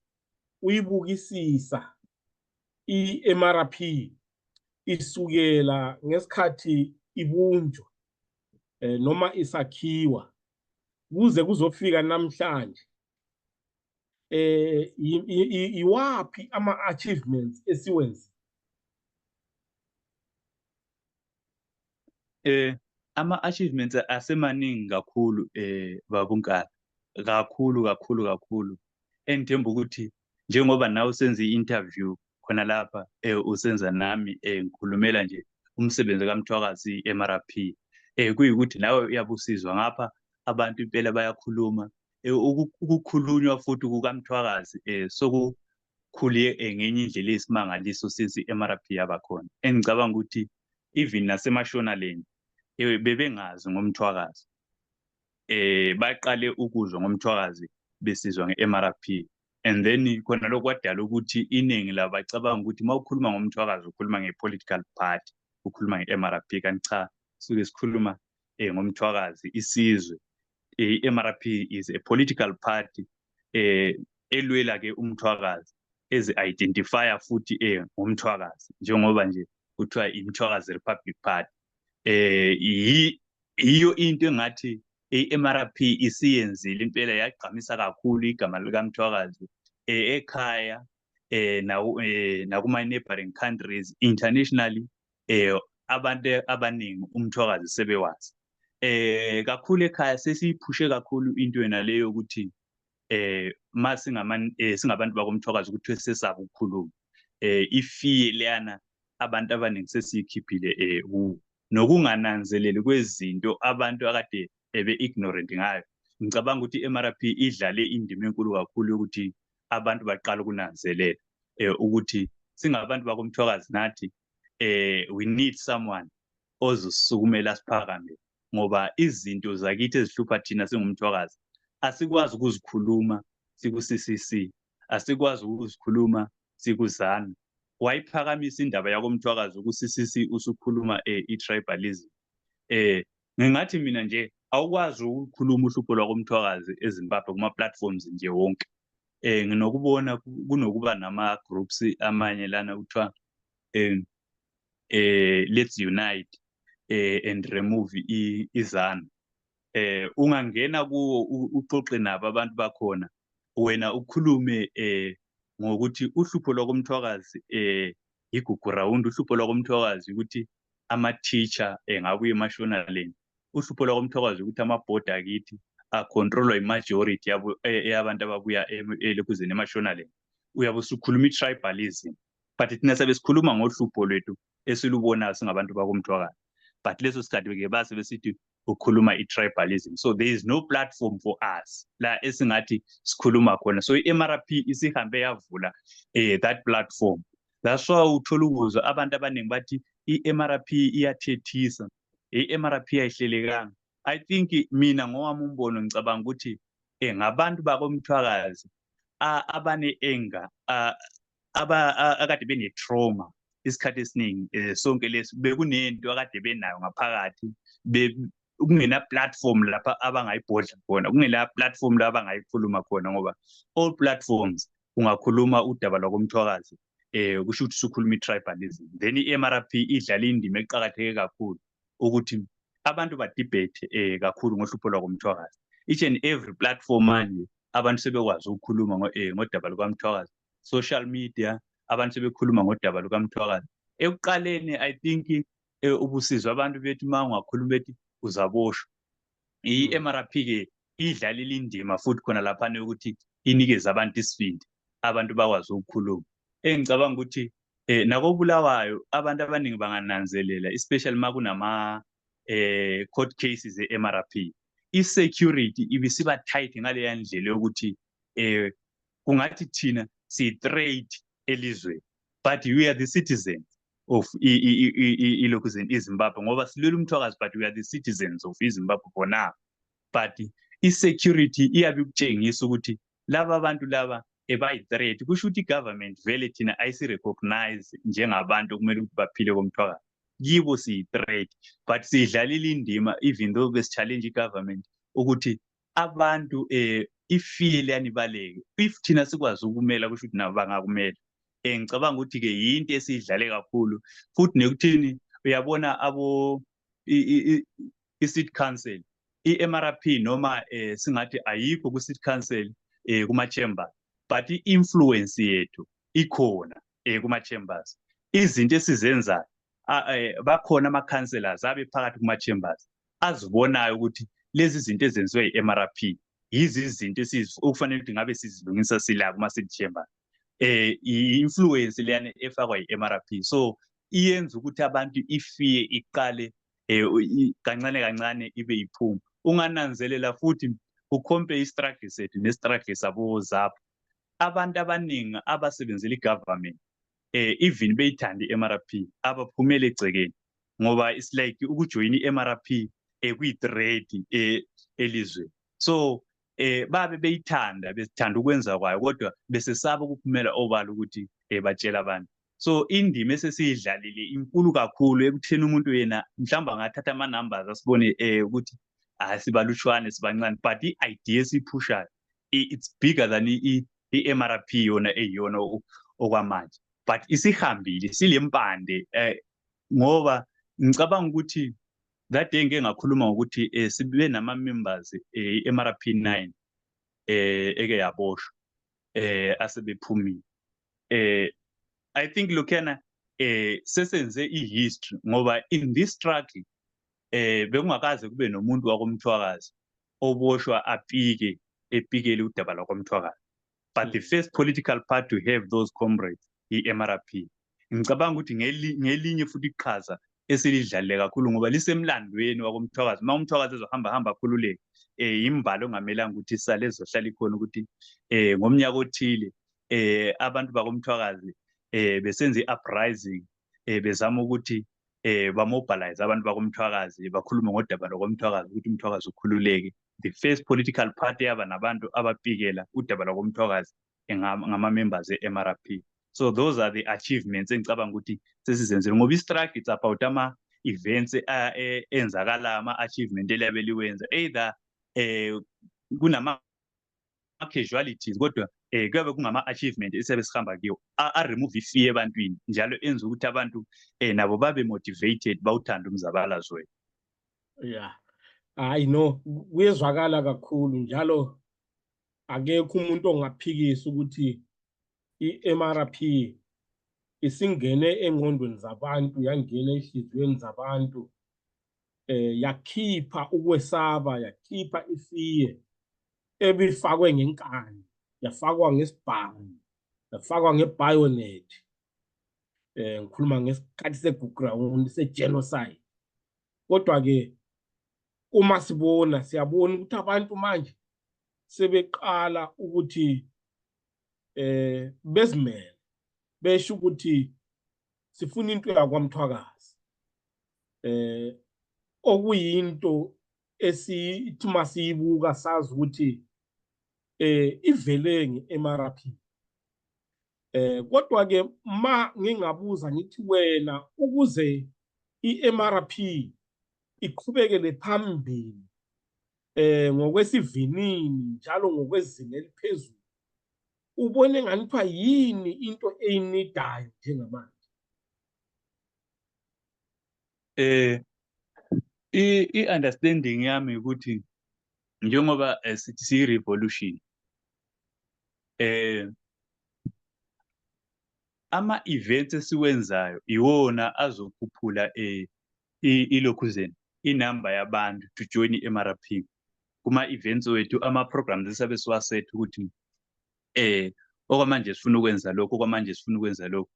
uyibukisisa i-MRP isukela ngesikhathi ibunjwa noma isakhiwa kuze kuzofika namhlanje, iwapi ama-achievements esiwenzi? Ama-achievements asemaningi kakhulu babunkana, kakhulu. Engithemba ukuthi njengoba nawe usenza i-interview khona lapha usenza nami ngikhulumela nje umsebenzi kaMthwakazi MRP, kuyikuthi nawe uyabusizwa ngapha abantu impela bayakhuluma, ukukhulunywa futhi kukaMthwakazi sokukhule ngenye indlela eyisimangaliso since i-MRP yabakhona. Engicabanga ukuthi even nasemashonaleni bebengazi ngomthwakazi, baqale ukuzwa ngomthwakazi besizwa nge-MRP, and then khona lokho kwadala ukuthi iningi labacabanga ukuthi uma ukhuluma ngomthwakazi ukhuluma nge-political party, ukhuluma nge-MRP, kanti cha, suke sikhuluma ngomthwakazi isizwe. I-MRP is a political party elwela-ke umthwakazi, ezi-identifier futhi ngomthwakazi, njengoba nje kuthiwa iMthwakazi Republic Party. Yiyo into engathi i-MRP isiyenzile impela, yagqamisa kakhulu igama likaMthwakazi ekhaya nakuma-neighboring countries, internationally. Abantu abaningi umthwakazi sebewazi. Kakhulu ekhaya sesiyiphushe kakhulu into yena leyo ukuthi ma singabantu bakomthwakazi ukuthi sesaba ukukhuluma. Ifiye leyana abantu abaningi sesiyikhiphile nokungananzeleli kwezinto abantu akade ebe-ignorant ngayo. Ngicabanga ukuthi i-MRP idlale indima enkulu kakhulu yokuthi abantu baqala ukunanzelela ukuthi singabantu bakomthwakazi nathi we need someone ozosisukumela siphakame, ngoba izinto zakithi ezihlupha thina singumthwakazi asikwazi ukuzikhuluma siku-CCC, asikwazi ukuzikhuluma sikuzana. Wayiphakamisa indaba yakomthwakazi ku-CCC usukhuluma i-tribalism, ngingathi mina nje awukwazi ukukhuluma uhlupho lwakomthwakazi eZimbabwe kuma-platforms nje wonke. Nginokubona kunokuba nama-groups amanye lana kuthiwa let's unite and remove izanu. Ungangena kuwo uxoxe nabo abantu bakhona, wena ukhulume ngokuthi uhlupho lwakomthwakazi igugu rawundi, uhlupho lwakomthwakazi ukuthi ama-teacher ngabuye emashonaleni, uhlupho lwakomthwakazi ukuthi amabhodi akithi acontrolwa i-majority yabantu ababuya elokhuzeni emashonaleni. Uyabe usukhuluma i-tribalism, but thina sabe sikhuluma ngohlupho lwethu esilubonayo singabantu bakomthwakazi, but leso sikhathi-ke base besithi ukhuluma i-tribalism. So there is no platform for us la esingathi sikhuluma khona. So i-MRP isihambe yavula that platform. That's why uthola ukuzwa abantu abaningi bathi i-MRP iyathethisa, i-MRP ayihlelekanga. I think mina ngowami umbono ngicabanga ukuthi ngabantu bakomthwakazi abane-anger, akade bene-trauma isikhathi esiningi. Sonke lesi bekunento akade benayo ngaphakathi, kungena platform lapha abangayibhodla khona, kungena platform la abangayikhuluma khona, ngoba all platforms ungakhuluma udaba lwakomthwakazi kusho ukuthi usukhuluma i-tribalism. Then i-MRP idlala indima eqakatheke kakhulu ukuthi abantu badebate kakhulu ngohlupho lwakomthwakazi. Each and every platform manje abantu sebekwazi ukukhuluma ngodaba lukamthwakazi. Social media abantu sebekhuluma ngodaba lukamthwakazi. Ekuqaleni I think ubusizwe abantu bethu uma ungakhuluma bethi uzaboshwa. I-MRP-ke idlalile indima futhi khona laphana ukuthi inikeze abantu isibindi, abantu bakwazi ukukhuluma. Engicabanga ukuthi nakobulawayo abantu abaningi bangananzelela, especially uma kunama court cases e-MRP, i-security ibisiba tight ngaleya ndlela yokuthi kungathi thina siyi-threat elizweni, but we are the citizens of ilokhuzeni iZimbabwe, ngoba silwela umthwakazi, but we are the citizens of iZimbabwe for now. But i-security iyabe ukutshengisa ukuthi laba bantu laba bayi-threat, kusho ukuthi i-government vele thina ayisi-recognize njengabantu kumele ukuthi baphile komthwakazi. Kibo siyi-threat, but siyidlalile indima even though besi-challenge i-government ukuthi abantu ifile yanibaleke. If thina sikwazi ukumela kusho ukuthi nabo bangakumela. Ngicabanga ukuthi-ke yinto esiyidlale kakhulu, futhi nekuthini uyabona i-city council, i-MRP noma singathi ayikho ku-city council kuma-chambers, but i-influence yethu ikhona kuma-chambers. Izinto esizenzayo bakhona ama-councillors abe phakathi kuma-chambers azibonayo ukuthi lezi zinto ezenziwe i-MRP yizi izinto okufanele ukuthi ngabe sizilungisa sila kuma-city chambers. I-influence leyana efakwa i-MRP, so iyenza ukuthi abantu ifear iqale kancane kancane ibe iphuma. Ungananzelela futhi ucompare i-struggle sethu ne-struggle sabo ZAPU. Abantu abaningi abasebenzela i-government even beyithanda i-MRP abaphumele egcekeni, ngoba it's like ukujoyina i-MRP kuyi-threat elizweni. So babe beyithanda, besithanda ukwenza kwayo, kodwa besesaba ukuphumela obala ukuthi batshela abantu. So indima esesiyidlalile inkulu kakhulu ekutheni umuntu yena mhlawumbe angathatha ama-numbers asibone ukuthi sibalutshwane sibancane, but i-idea esiyiphushayo it's bigger than i-MRP yona eyiyona okwamanje, but isihambile silempande. Ngoba ngicabanga ukuthi that day ngeke ngakhuluma ngokuthi sibe nama-members i-MRP 9 eke yaboshwa asebephumile. I think lokhana sesenze i-history, ngoba in this struggle bekungakaze kube nomuntu wakomthwakazi oboshwa epikele udaba lwakomthwakazi, but the first political party to have those comrades i-MRP. Ngicabanga ukuthi ngelinye futhi iqhaza esilidlalile kakhulu, ngoba lisemlandweni wakomthwakazi. Uma umthwakazi ezohamba akhululeke, imbalo ongamelanga ukuthi isale ezohlala ikhona ukuthi ngomnyaka othile abantu bakomthwakazi besenze i-uprising, bezama ukuthi bamobilize abantu bakomthwakazi, bakhulume ngodaba lwakomthwakazi ukuthi umthwakazi ukhululeke. The first political party yaba nabantu abapikela udaba lwakomthwakazi ngama-members e-MRP. So those are the achievements engicabanga ukuthi sesizenzile, ngoba i-struggle it's about events enzakala ama-achievement eliyabe liwenza either kunama casualties kodwa kuyabe kungama-achievement esiyabe sihamba kiwo a-remove ifear ebantwini njalo enza ukuthi abantu nabo babe motivated bawuthande umzabalazo wethu. Yeah. Hayi no, kuyezwakala kakhulu njalo akekho umuntu ongaphikisa ukuthi i-MRP isingene engqondweni zabantu, yangena ehliziyweni zabantu, yakhipha ukwesaba, yakhipha ifear ebifakwe ngenkani, yafakwa ngesibhamu, yafakwa ngebayonet. Ngikhuluma ngesikhathi seguground se-genocide. Kodwa-ke uma siyabona ukuthi abantu manje sebeqala ukuthi bezimele, besho ukuthi sifuna into yakwaMthwakazi, okuyinto esithi masiyibuka sazi ukuthi ivele nge-MRP. Kodwa-ke ma ngingabuza ngithi wena ukuze i-MRP iqhubekele phambili ngokwesivinini njalo ngokwezinga eliphezulu, ubone nganithiwa yini into eyinidayo njengamanje? I-understanding yami ukuthi njengoba sithi siyi-revolution, ama-events esiwenzayo iwona azokhuphula ilokhuzeni inamba yabantu to join i-MRP kuma-events wethu, ama-programs esabe siwasetha ukuthi okwamanje sifuna ukwenza lokhu, okwamanje sifuna ukwenza lokhu.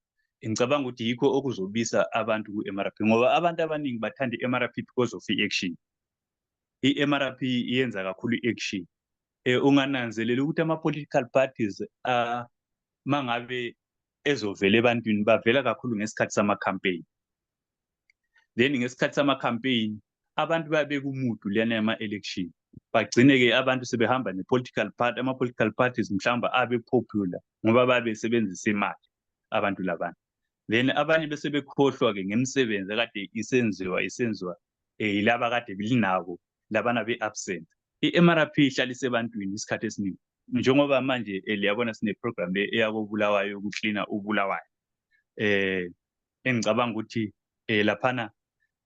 Ngicabanga ukuthi yikho okuzobisa abantu ku-MRP ngoba abantu abaningi bathanda i-MRP because of i-action. I-MRP yenza kakhulu i-action. Ungananzelela ukuthi ama-political parties mangabe ezovela ebantwini bavela kakhulu ngesikhathi sama-campaign. Then ngesikhathi sama-campaign abantu bayabeka umudu liyana yama-election, bagcine-ke abantu sebehamba ne-political party, ama-political parties mhlawumbe abe popular ngoba babe sebenzisa imali abantu labantu. Then abanye bese bekhohlwa-ke ngemisebenzi akade isenziwa yilaba kade bilinabo labana be-absent. I-MRP ihlala isebantwini isikhathi esiningi njengoba manje liyabona sine-program eyakobulawayo yokuklina ubulawayo. Engicabanga ukuthi laphana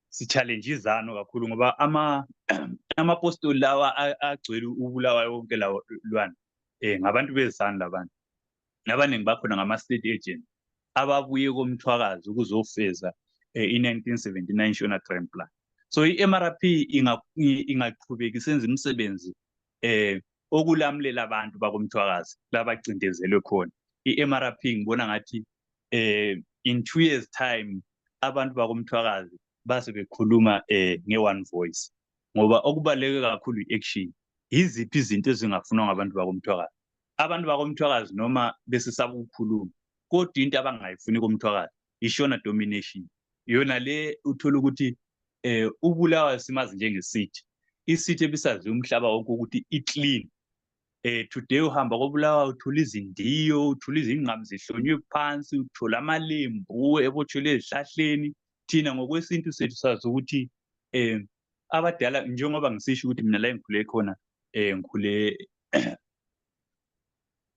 si-challenge izano kakhulu ngoba ama-apostoli lawa agcwele ubulawayo wonke lwana ngabantu bezano labantu. Abaningi bakhona ngama-state agent ababuye koMthwakazi ukuzofeza i-1979 Shona Grand Plan. So i-MRP ingaqhubeka isenza imisebenzi okulamulela abantu bakoMthwakazi labacindezelwe khona. I-MRP ngibona ngathi in 2 years time abantu bakoMthwakazi base bekhuluma nge-one voice ngoba okubaluleke kakhulu i-action. Yiziphi izinto ezingafunwa ngabantu bakoMthwakazi? Abantu bakoMthwakazi noma besesaba ukukhuluma kodwa into abangayifuni koMthwakazi ishona domination. Yona le uthola ukuthi ubulawayo simazi njengesithi, isithi ebisaziwa umhlaba wonke ukuthi i-clean. Today uhamba kobulawayo uthola izindiyo, uthola izingqamu zihlonywe phansi, uthola amalembu ebotshelwe ezihlahleni. Thina ngokwesintu sethu sazi ukuthi abadala, njengoba ngisisho ukuthi mina la engikhule khona ngikhule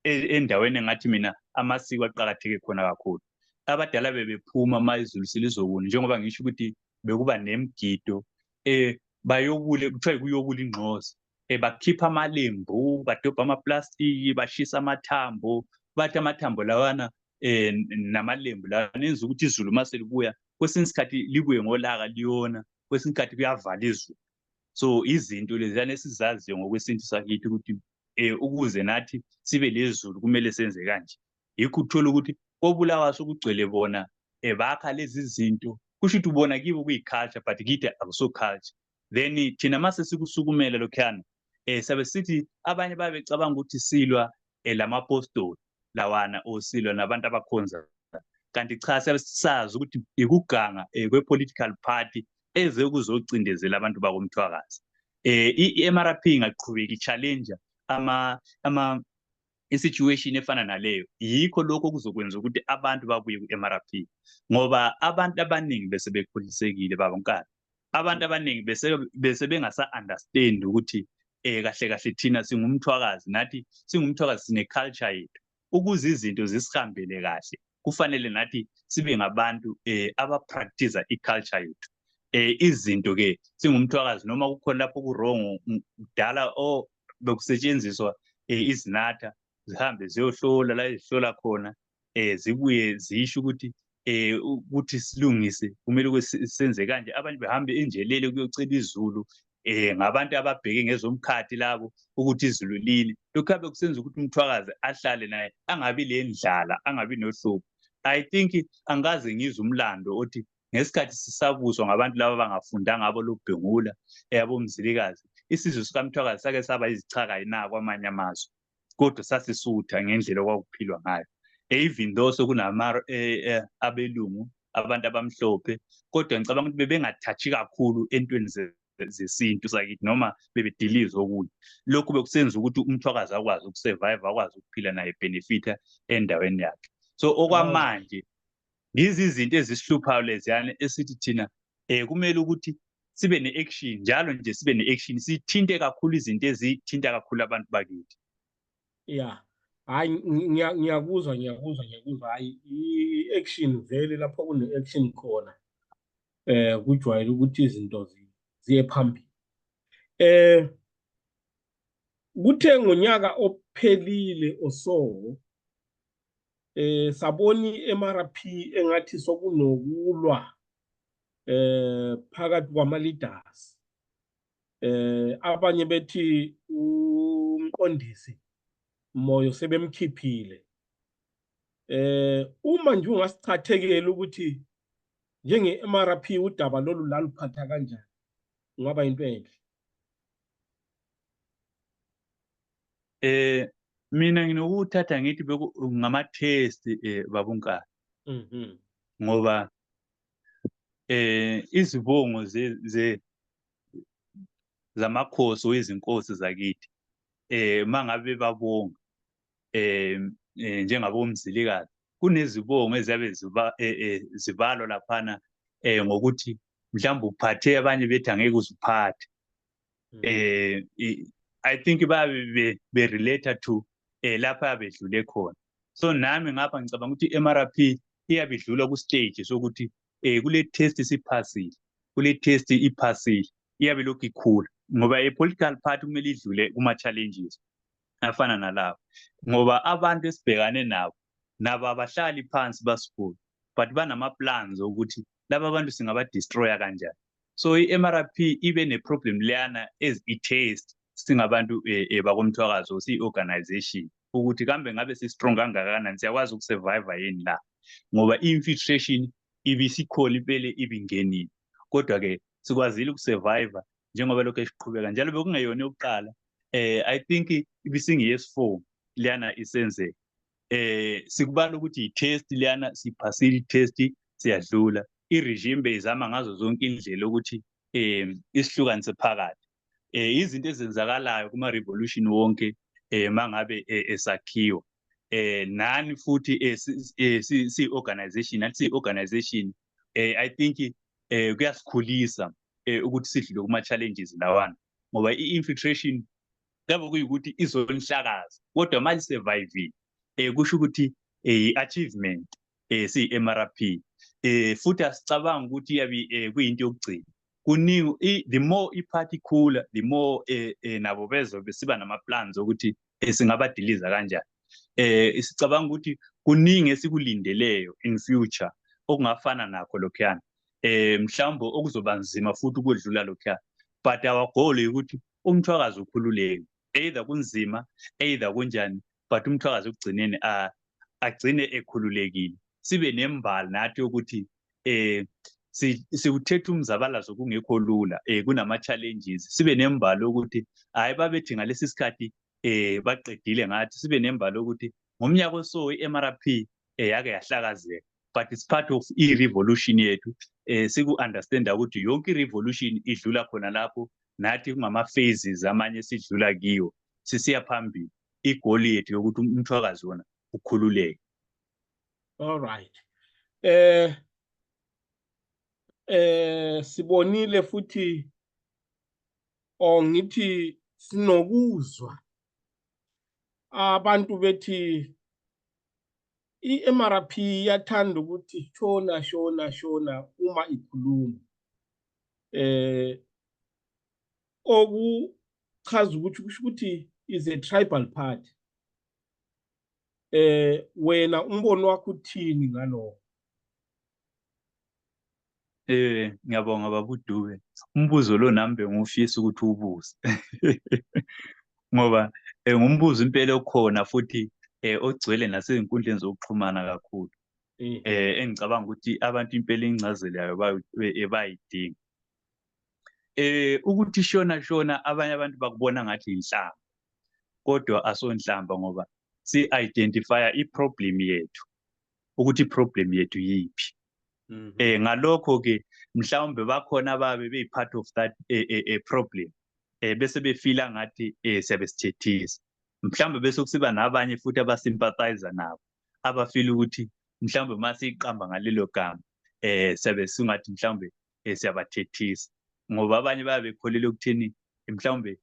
endaweni engathi mina amasiko aqakatheke khona kakhulu. Abadala bebephuma ma izulu selizokuna, njengoba ngisho ukuthi bekuba nemigido bayobule, kuthiwa kuyobula ingqozi. Bakhipha amalembu, badobha amaplastiki, bashisa amathambo, bathi amathambo lawana namalembu lawana enza ukuthi izulu mase libuya kwesinye isikhathi libuye ngolaka liyona, kwesinye isikhathi kuyavala izulu. So izinto leziyana esizaziyo ngokwesintu sakithi ukuthi ukuze nathi sibe lezulu kumele senze kanje. Yikho uthola ukuthi kobulawayo sokugcwele bona bakha lezi zinto, kusho ukuthi ubona kibo kuyi-culture but kithi akuso culture. Then thina mase sikusukumela lokhuyana sabe sithi abanye babecabanga ukuthi silwa lamapostoli lawana osilwa nabantu abakhonza, kanti cha sabe sazi ukuthi ikuganga kwe-political party eze ukuzocindezela abantu bakoMthwakazi. I-MRP ingaqhubeka i-challenge isituation efana naleyo yikho lokho kuzokwenza ukuthi abantu babuye ku-MRP ngoba abantu abaningi bese bekhulisekile babonkana. Abantu abaningi bese bengasa-understand ukuthi kahle kahle thina singumthwakazi, nathi singumthwakazi sine-culture yethu. Ukuze izinto zisihambele kahle kufanele nathi sibe ngabantu aba-practice i-culture yethu. Izinto-ke singumthwakazi noma kukhona lapho ku-wrong kudala bekusetshenziswa izinatha zihambe ziyohlola la ezihlola khona zibuye zisho ukuthi silungise kumele ukuthi senze kanje. Abantu behambe enjelele kuyocela izulu ngabantu ababheke ngezomkhathi labo ukuthi izulu line. Lokhu kabe kusenza ukuthi umthwakazi ahlale naye angabi lendlala, angabi nohlupho. I think angaze ngizwe umlando othi ngesikhathi sisabuswa ngabantu laba abangafundanga abolobhengula abomzilikazi, isizwe sikamthwakazi sake saba izichaka yina kwamanye amazwe, kodwa sasisutha ngendlela okwakuphilwa ngayo. Even though sokunama abelungu abantu abamhlophe, kodwa ngicabanga ukuthi bebengathathi kakhulu entweni zesintu sakithi noma bebedilize okunye. Lokhu bekusenza ukuthi umthwakazi akwazi ukusurvive, akwazi ukuphila naye benefita endaweni yakhe. So okwamanje yizi izinto ezisihluphayo leziyana esithi thina kumele ukuthi sibe ne-action njalo nje, sibe ne-action, sithinte kakhulu izinto ezithinta kakhulu abantu bakithi. Yeah, hayi ngiyakuzwa hayi i-action vele lapho kune-action khona kujwayele ukuthi izinto ziye phambili. Kuthe ngonyaka ophelile osowo sabona i-MRP engathi sokunokulwa phakathi kwama-leaders. Abanye bethi umqondisi Moyo sebemkhiphile. Uma nje ungasichathekela ukuthi njenge-MRP udaba lolu laluphatha kanjani, kungaba into enhle. Mina nginokuthatha ngithi ngama-test babunkana. Ngoba izibongo zamakhosi wezinkosi zakithi mangabe babonga njengabomzilikazi, kunezibongo eziyabe zibalwa laphana ngokuthi mhlawumbe uphathe abanye bethi angeke uziphathe. I think babe relate to lapha bedlule khona. So nami ngapha ngicabanga ukuthi i-MRP iyabidlula ku-stage sokuthi kule test siphasile, kule test iphasile, iyabe lokhu ikhula ngoba i-political party kumele idlule kuma-challenges afana nalawo, ngoba abantu esibhekane nabo abahlali phansi basibuka, but banama-plans ukuthi laba bantu singaba-destroya kanjani. So i-MRP ibe ne-problem leyana as i-test singabantu bakomthwakazi or siyi-organization ukuthi kambe ngabe si-strong kangakanani, siyakwazi ukusurvive yini la, ngoba i-infiltration ibisikhona impela ibingenile, kodwa-ke sikwazile ukusurvive njengoba lokhu esiqhubeka njalo. Bekungeyona yokuqala, I think ibisingiyesi-4 liyana isenzeka. Sikubala ukuthi i-test liyana siphasile i-test, siyadlula. I-regime beyizama ngazo zonke indlela ukuthi isihlukanise phakathi. Izinto ezenzakalayo kuma-revolution wonke mangabe esakhiwa nani futhi si-organization, nathi siyi-organization, I think kuyasikhulisa ukuthi sidlule kuma-challenges lawana, ngoba i-infiltration kabe kuyikuthi izonihlakaza, kodwa manje survive kusho ukuthi i-achievement siyi-MRP. Futhi asicabanga ukuthi yabi kuyinto yokugcina. Kuningi, the more iphathi ikhula, the more nabo bezobe siba nama-plans ukuthi singabadiliza kanjani. Sicabanga ukuthi kuningi esikulindeleyo in future okungafana nakho lokhuyana, mhlawumbe okuzoba nzima futhi ukwedlula lokhuyana, but our goal ukuthi umthwakazi ukhululeke, either kunzima, either kunjani, but umthwakazi ukugcineni agcine ekhululekile. Sibe nembali nathi ukuthi siwuthetha umzabalazo kungekho lula, kunama-challenges. Sibe nembali ukuthi hayi babethi ngalesi sikhathi baqedile ngathi, sibe nembali ukuthi ngomnyaka oso i-MRP yake yahlakazeka, but it's part of i-revolution yethu. Siku-understanda ukuthi yonke i-revolution idlula khona lapho, nathi kungama-phases amanye sidlula kiwo sisiya phambili. igoli yethu yokuthi umthwakazi wona ukhululeke. All right. Sibonile futhi ngithi sinokuzwa abantu bethi i-MRP yathanda ukuthi shona uma ikhuluma okuchaza ukuthi kusho ukuthi is a tribal party. Wena umbono wakho uthini ngalokho? Ngiyabonga baba uDube. Umbuzo lo nami bengufisa ukuthi ubuze. Ngoba ngumbuzo impela okhona futhi ogcwele nasey'nkundleni zokuxhumana kakhulu. Engicabanga ukuthi abantu impela incazelo yayo bayidinga. Ukuthi shona abanye abantu bakubona ngathi inhlamba, kodwa asonhlamba ngoba si-identifya i-problem yethu, ukuthi i-problem yethu yiphi. Ngalokho-ke mhlawumbe bakhona ababe beyi-part of that problem, bese befila ngathi siyabe sithethisa. Mhlawumbe bese kusiba nabanye futhi abasympathizer nabo, abafila ukuthi mhlawumbe masiyiqamba ngalelo gama siyabe singathi mhlawumbe siyabathethisa, ngoba abanye babe bekholelwa ukuthini mhlawumbe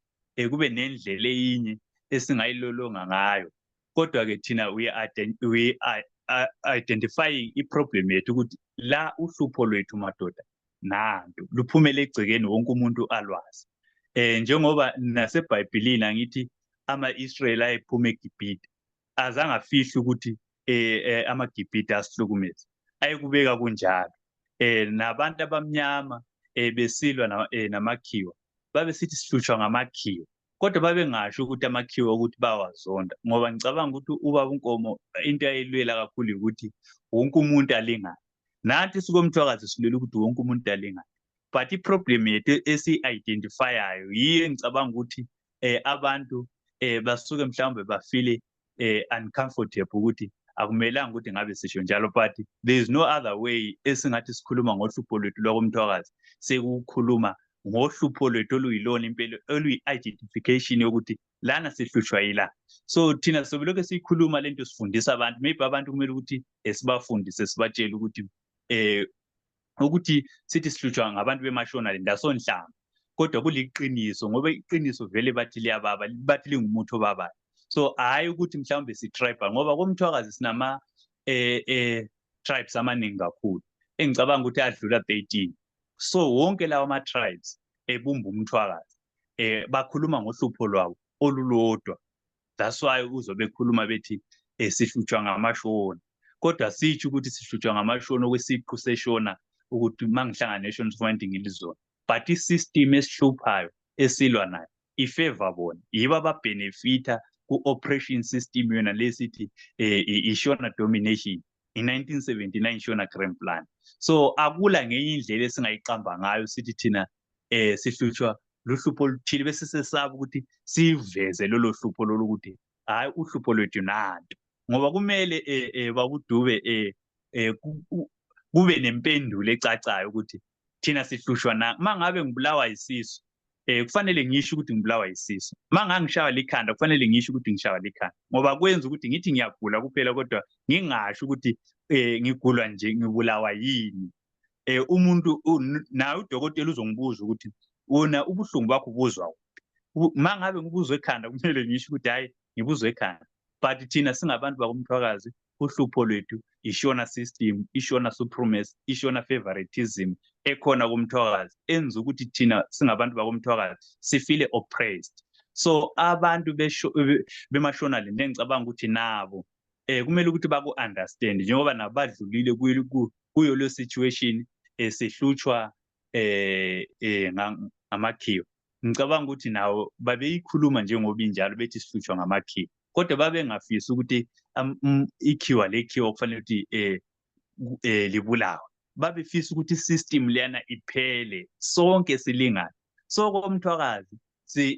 kube nendlela eyinye esingayilolonga ngayo. Kodwa-ke thina we identifying i-problem yethu ukuthi la uhlupho lwethu madoda nanto luphumele egcekeni wonke umuntu alwazi. Njengoba naseBhayibhelini angithi ama-Israyeli ayephuma eGibhite azange afihle ukuthi amaGibhite asihlukumeza, ayekubeka kunjalo. Nabantu abamnyama besilwa namakhiwa babesithi sihlutshwa ngamakhiwa, kodwa babengasho ukuthi amakhiwa ukuthi bawazonda, ngoba ngicabanga ukuthi ubaba uNkomo into ayilwela kakhulu ukuthi wonke umuntu alingane. Nathi sikomthwakazi silwela ukuthi wonke umuntu alingane, but i-problem yethu esi-identifyayo yiyo engicabanga ukuthi abantu basuke mhlawumbe bafile uncomfortable ukuthi akumelanga ukuthi ngabe sisho njalo, but there is no other way esingathi sikhuluma ngohlupho lwethu lwakomthwakazi sekukhuluma ngohlupho lwethu oluyilona impela oluyi-identification yokuthi lana sihlutshwa yila. So thina sobilokhu siyikhuluma lento sifundisa abantu, maybe abantu kumele ukuthi sibafundise sibatshele ukuthi sithi sihlutshwa ngabantu bemashonalend asonhlamba, kodwa kuliqiniso, ngoba iqiniso vele bathi liyababa, bathi lingumuthi obabayo. So hayi ukuthi mhlawumbe si-tribal, ngoba komthwakazi sinama tribes amaningi kakhulu engicabanga ukuthi adlula 13. So wonke lawa ama-tribes ebumba umthwakazi bakhuluma ngohlupho lwabo olulodwa. That's why uzobe bekhuluma bethi sihlutshwa ngamashona, kodwa sitsho ukuthi sihlutshwa ngamashona okwesiqu seshona ukuthi mangihlangana neshona kufanele ngilizona, but i-system esihluphayo esilwa nayo ifavor bona, yibo ababhenefitha ku-operation system yona lesithi ishona domination i-1979 shona grand plan. So akula ngenye indlela esingayiqamba ngayo sithi thina sihlutshwa luhlupho oluthile bese sesaba ukuthi siveze lolo hlupho lolu ukuthi hayi uhlupho lwethu nanto, ngoba kumele babuDube kube nempendulo ecacayo ukuthi thina sihlushwa na. Mangabe ngibulawa yisisu kufanele ngisho ukuthi ngibulawa yisisu, mangangishawa likhanda kufanele ngisho ukuthi ngishawa likhanda, ngoba kwenza ukuthi ngithi ngiyagula kuphela kodwa ngingasho ukuthi ngigulwa nje, ngibulawa yini. Umuntu naye udokotela uzongibuza ukuthi wona ubuhlungu bakho ubuzwa kuphi. Mangabe ngibuzwa ekhanda kumele ngisho ukuthi hayi ngibuzwa ekhanda, but thina singabantu bakomthwakazi uhlupho lwethu ishona system, ishona supremacy, ishona favoritism ekhona komthwakazi enza ukuthi thina singabantu bakomthwakazi sifile oppressed. So abantu bemashonalend engicabanga ukuthi nabo kumele ukuthi baku-understand njengoba nabo badlulile kuyo leyo situation sihlutshwa ngamakhiwa. Ngicabanga ukuthi nawo babeyikhuluma njengoba injalo bethi sihlutshwa ngamakhiwa, kodwa babengafisi ukuthi ikhiwa lekhiwa kufanele ukuthi libulawe. Babefisa ukuthi i-system leyana iphele sonke silingane. So komthwakazi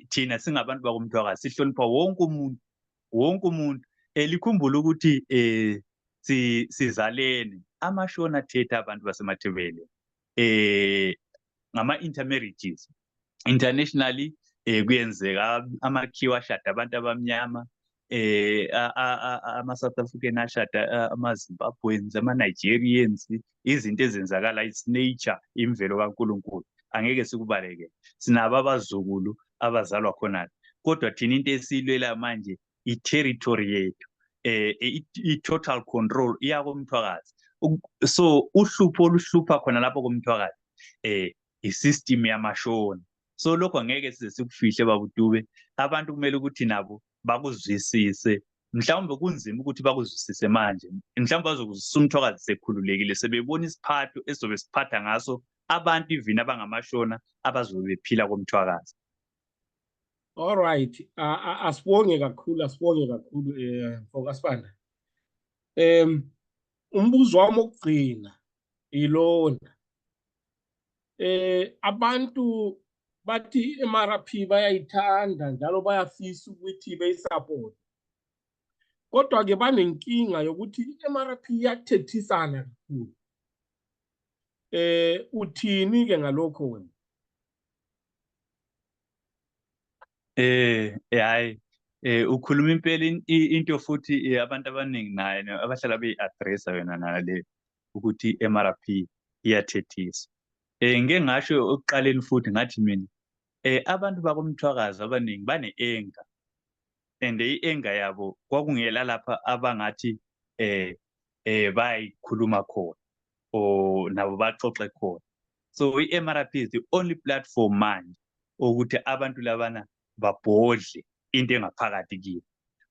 thina singabantu bakomthwakazi sihlonipha wonke umuntu. Likhumbule ukuthi sizalene amashona athethe abantu basemathebeleni ngama-intermarriages internationally. Kuyenzeka amakhiwa ashada abantu abamnyama, ama-South African ashada ama-Zimbabweans, ama-Nigerians, izinto ezenzakala, it's nature, imvelo kaNkulunkulu, angeke sikubaleke. Sinabo abazukulu abazalwa khona, kodwa thina into esiyilwela manje i-territory yethu, i-total control iyakomthwakazi. So uhlupho oluhlupha khona lapho komthwakazi i-system yamashoni. So lokho angeke size sikufihle babuTube, abantu kumele ukuthi nabo bakuzwisise. Mhlawumbe kunzima ukuthi bakuzwisise manje, mhlawumbe bazokuzwisisa umthwakazi sekhululekile, sebebona isiphatho esobe siphatha ngaso abantu even abangamashona abazobe bephila komthwakazi. All right, asibonge kakhulu Mfokasibanda. Umbuzo wami wokugcina ilona. Abantu bathi MRP bayayithanda njalo bayafisa ukuthi beyisupport. Kodwa ke banenkinga yokuthi MRP iyathethisana kakhulu. Uthini ke ngalokho wena? Hayi, ukhuluma impela into futhi abantu abaningi nayo abahlala beyi-addressa yona nale ukuthi MRP iyathethisa. Ngike ngasho ekuqaleni futhi ngathi mina abantu bakomthwakazi abaningi bane-anger, and i-anger yabo kwakungela lapha abangathi bayikhuluma khona or nabo baxoxe khona. So i-MRP is the only platform manje ukuthi abantu labana babhodle into engaphakathi kiyo.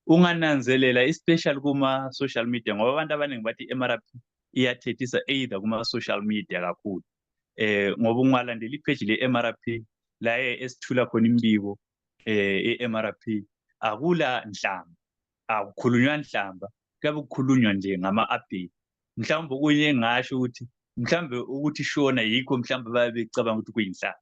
Ungananzelela especially kuma-social media, ngoba abantu abaningi bathi i-MRP iyathethisa either kuma-social media kakhulu. Ngoba ungalandela ipage le-MRP la esithula khona imbiko i-MRP, akula nhlamba, akukhulunywa nhlamba, kuyabe kukhulunywa nje ngama-update. Mhlawumbe okunye engasho ukuthi mhlawumbe ukuthi shona yikho mhlawumbe babe becabanga ukuthi kuyinhlamba.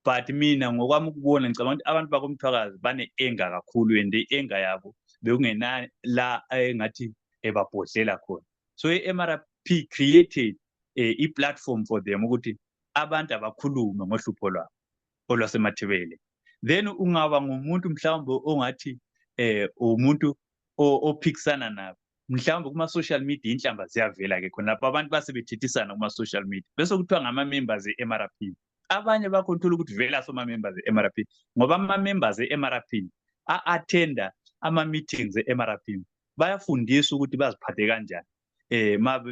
But mina ngokwami ukubona ngicabanga ukuthi abantu bakomthwakazi bane-anger kakhulu, and i-anger yabo bekungena la engathi babhodlela khona. So i-MRP created i-platform for them ukuthi abantu abakhulume ngohlupho lwabo olwasemathebele. Then ungaba ngumuntu mhlawumbe ongathi umuntu ophikisana nabo, mhlawumbe kuma-social media inhlamba ziyavela-ke khona lapho abantu basebethethisana kuma-social media bese kuthiwa ngama-members e-MRP. Abanye bakho uthola ukuthi vele asoma-members e-MRP ngoba ama-members e-MRP a-attenda ama-meetings e-MRP, bayafundiswa ukuthi baziphathe kanjani ma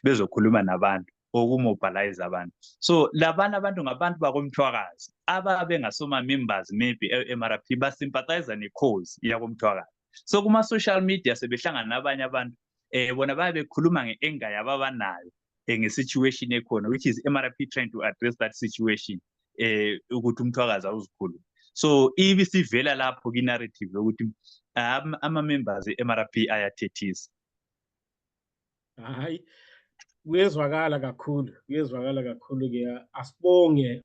bezokhuluma nabantu okumobilize abantu. So labana abantu ngabantu bakomthwakazi ababe ngasoma-members maybe e-MRP basympathize ne-cause yakomthwakazi. So kuma-social media sebehlangana nabanye abantu bona babe bekhuluma nge-anger yabo abanayo nge-situation ekhona, which is MRP trying to address that situation ukuthi umthwakazi awuzikhuluma. So ibe sivela lapho ki-narrative yokuthi ama-members e-MRP ayathethisa. Hayi, kuyezwakala kakhulu ke. Asibonge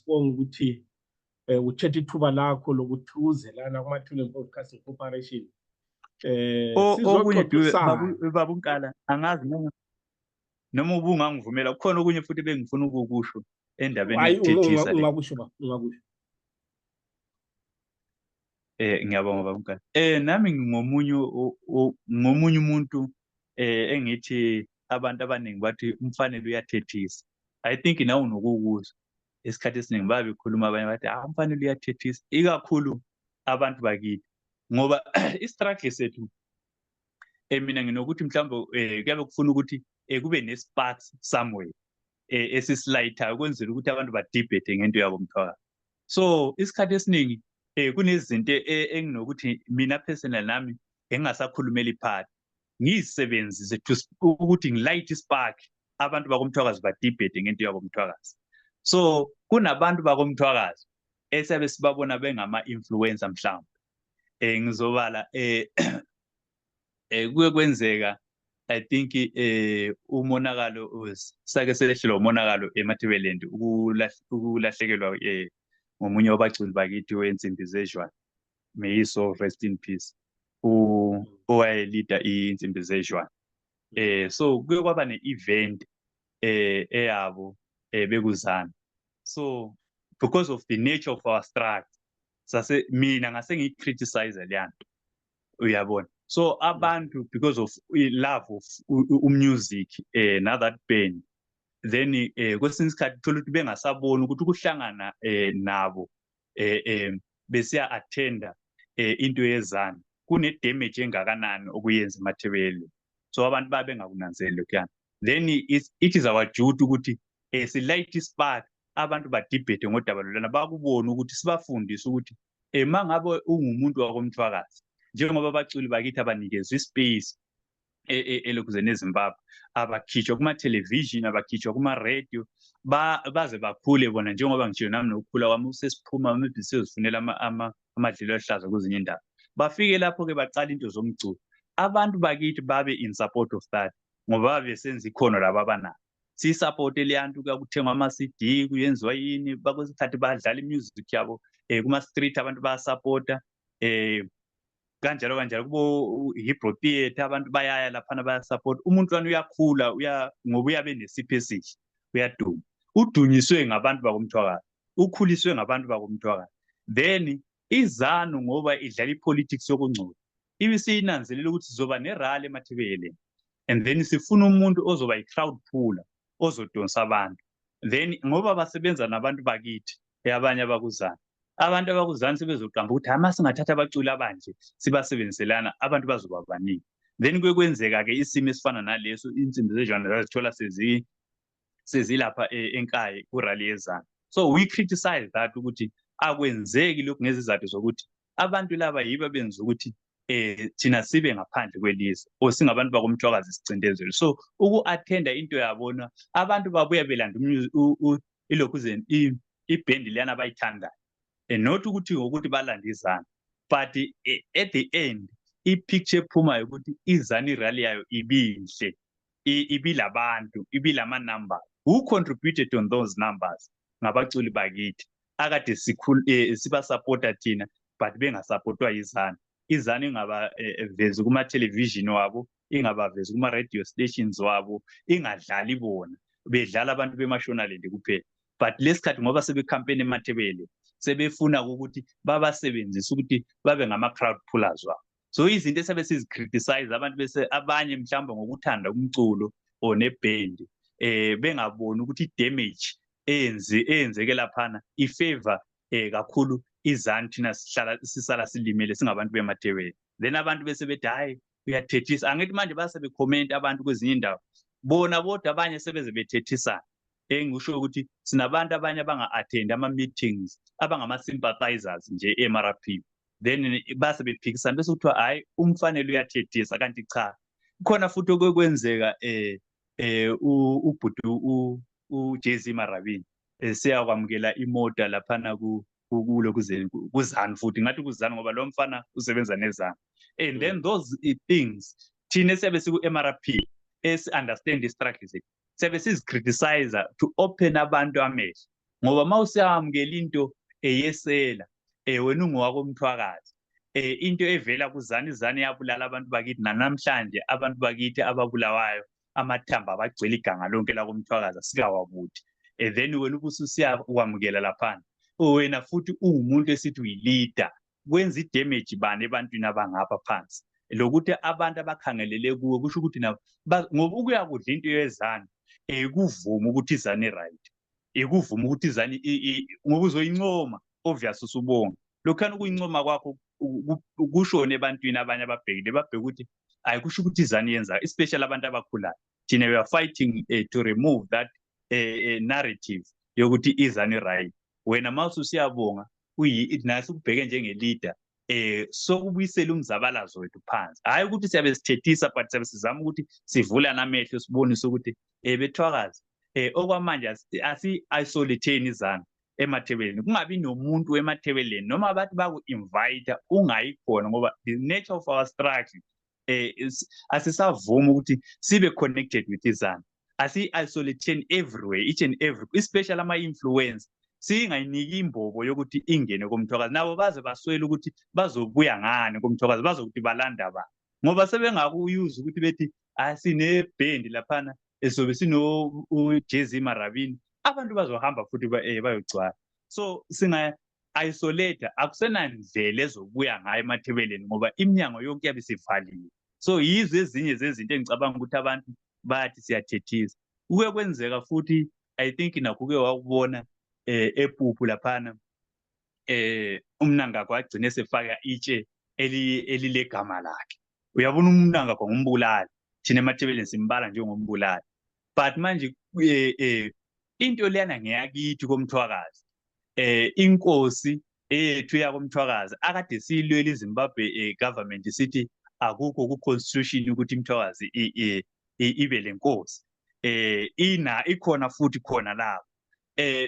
ukuthi uthethe ithuba lakho lokuthi uze lana kumathule Broadcasting Corporation. Okunye Baba uNkala, angazi noma ubungangivumela, kukhona okunye futhi bengifuna ukukusho endabeni yokuthethisa le. Ungakusho. Ngiyabonga Baba uNkala. Nami ngomunye umuntu engithi abantu abaningi bathi umfanele uyathethisa. I think nawe unokukuzwa esikhathi esiningi babe bekhuluma abanye bathi umfanele uyathethisa, ikakhulu abantu bakithi, ngoba i-struggle sethu mina nginokuthi mhlawumbe kuyabe kufuna ukuthi kube ne-sparks somewhere esisilayithayo kwenzela ukuthi abantu badebate ngento yabo mthwakazi. So isikhathi esiningi kunezinto enginokuthi mina personal nami engingasakhulumela iphathi ngiyisebenzise ukuthi ngilayithe ispark abantu bakomthwakazi badebate ngento yabo mthwakazi. So kunabantu bakomthwakazi esiyabe sibabona bengama-influencer mhlawumbe ngizobala kuye kwenzeka I think umonakalo sake sehlelwa umonakalo eMathebeleland, ukulahlekelwa ngomunye wabaculi bakithi wensimbi zezwane, may he so rest in peace, owayelida insimbi zezwane. So kuye kwaba ne-event eyabo bekuzana. So because of the nature of our struggle, mina ngase ngiyi-criticize leyanto uyabona. So abantu because of love of music na that band, then kwesinye isikhathi uthola ukuthi bengasaboni ukuthi ukuhlangana nabo besiya attenda into yezana kune damage engakanani okuyenza emathebeleni. So abantu babe ngakunanzeli lokhuyana. Then it is our duty ukuthi si-light ispark abantu badibhethe ngodaba lolana bakubona ukuthi sibafundise ukuthi mangabe ungumuntu wakomthwakazi njengoba abaculi bakithi abanikezwe ispace elokhuzeni eZimbabwe abakhishwa kuma-television abakhishwa kuma-radio baze bakhule bona njengoba ngitshiyo nami nokukhula kwami sesiphuma maybe siyozifunela amadlelo ahlaza kwezinye indawo bafike lapho-ke baqala into zomculo abantu bakithi babe in support of that ngoba besenza ikhono laba abanalo siyisaphote leyanto kuyakuthengwa ama-CD kuyenziwa yini bakwesikhathi badlala i-music yabo kuma-street abantu bayasapota kanjalo kubo Hebrew Theatre abantu bayaya laphana bayasupport umuntu wani uyakhula ngoba uyabe nesipho esihle uyaduma udunyiswe ngabantu bakomthwakazi ukhuliswe ngabantu bakomthwakazi then izanu ngoba idlala ipolitics yokungcola ibisiyinanzelela ukuthi sizoba nerally emathebeleni and then sifuna umuntu ozoba i-crowd puller ozodonsa abantu then ngoba basebenza nabantu bakithi abanye abakuzana abantu abakuzani sebezoqamba ukuthi hama singathatha abaculi abanje sibasebenzelana abantu bazoba baningi then kwenzeka-ke isimo esifana naleso insimbi zejwana zazithola sezilapha enkaya kurally yezana. So we criticize that ukuthi akwenzeki lokhu ngezizathu zokuthi abantu laba yibo abenza ukuthi thina sibe ngaphandle kwelizwe or singabantu bakomthwakazi sicindezelwe. So uku-attenda into yabona abantu babuya belanda ilokhuzeni ibhendi liyana abayithandayo not ukuthi balanda izana but at the end i-picture ephumayo ukuthi izana irally yayo ibihle ibilabantu ibilama-numbers who contributed on those numbers ngabaculi bakithi akade sibasapota thina but bengasapotwa izana ingabavezi kuma-television wabo ingabavezi kuma-radio stations wabo ingadlali bona bedlala abantu bemashonaland kuphela but lesikhathi ngoba sebekhampeni emathebele sebefuna ukuthi babasebenzise ukuthi babe ngama-crowd pullers wabo. So izinto esabe sizi-criticize abantu bese abanye mhlawumbe ngokuthanda umculo or nebhendi bengaboni ukuthi i-damage eyenzeke laphana ifavor kakhulu izanu thina sisala silimele singabantu bemathebele. Then abantu bese bethi hayi uyathethisa angithi manje basebekhomenta abantu kwezinye indawo bona bodwa abanye sebeze bethethisana ngisho ukuthi sinabantu abanye abanga-attend ama-meetings abangama-sympathizers nje e-MRP then base bephikisana bese kuthiwa hayi umfanele uyathethisa kanti cha khona futhi okwekwenzeka ubhuti uJay-Z Marabini siyakwamukela imota laphana kuzanu futhi ngathi kuzanu ngoba lo mfana usebenza nezanu and then those things thina siyabe siku-MRP esi-understand i-struggles siyabe sizi-criticize to open abantu amehlo ngoba uma usiyamukela into yesela wena ungowakomthwakazi into evela kuzana izana iyabulala abantu bakithi nanamhlanje abantu bakithi ababulawayo amathambo abagcwele iganga lonke lakomthwakazi asikawabuthi then wena ubususiyakwamukela laphana wena futhi ungumuntu esithi uyi-leader kwenza i-damage bani ebantwini abangapha phansi lokuthi abantu abakhangelele kuwe kusho ukuthi nabo ngoba ukuyakudla into yezana kuvuma ukuthi izana i-right kuvuma ukuthi izana ngoba uzoyincoma obvious usubonga lokhana ukuyincoma kwakho kushone ebantwini abanye ababhekile babheke ukuthi hayi kusho ukuthi izana yenza especially abantu abakhulayo thina we are fighting to remove that narrative yokuthi izana i-right wena mawuthi usiyabonga naso ukubheke njenge-leader sokubuyisela umzabalazo wethu phansi hayi ukuthi siyabe sithethisa but siyabe sizama ukuthi sivula namehlo sibonise ukuthi bethwakazi okwamanje asi-isolate izana emathebeleni kungabi nomuntu emathebeleni noma bathi baku-invite ungayikhona ngoba the nature of our struggle asisavuma ukuthi sibe connected with izana asi-isolate everywhere each and every especially ama-influence singayiniki imbobo yokuthi ingene komthwakazi nabo baze baswele ukuthi bazobuya ngani komthwakazi bazokuthi balanda ba ngoba sebengakuyuza ukuthi bethi asinebhendi laphana esobe sino Jay-Z Marabini abantu bazohamba futhi bayogcwala. So isolate akusenandlela ezobuya ngayo emathebeleni ngoba iminyango yonke yabe sivaliwe. So yizo ezinye zezinto engicabanga ukuthi abantu bathi siyathethisa. Kuke kwenzeka futhi I think nakho uke wakubona ePuphu laphana uMnangagwa agcine sefaka itshe elilegama lakhe. Uyabona uMnangagwa ngumbulali, thina emathebeleni simbala njengombulali. But manje into leyana ngeyakithi koMthwakazi. Inkosi eyethu yakoMthwakazi akade siyilwela iZimbabwe government sithi akukho ku-constitution ukuthi iMthwakazi ibe lenkosi. Ikhona futhi khona lapho.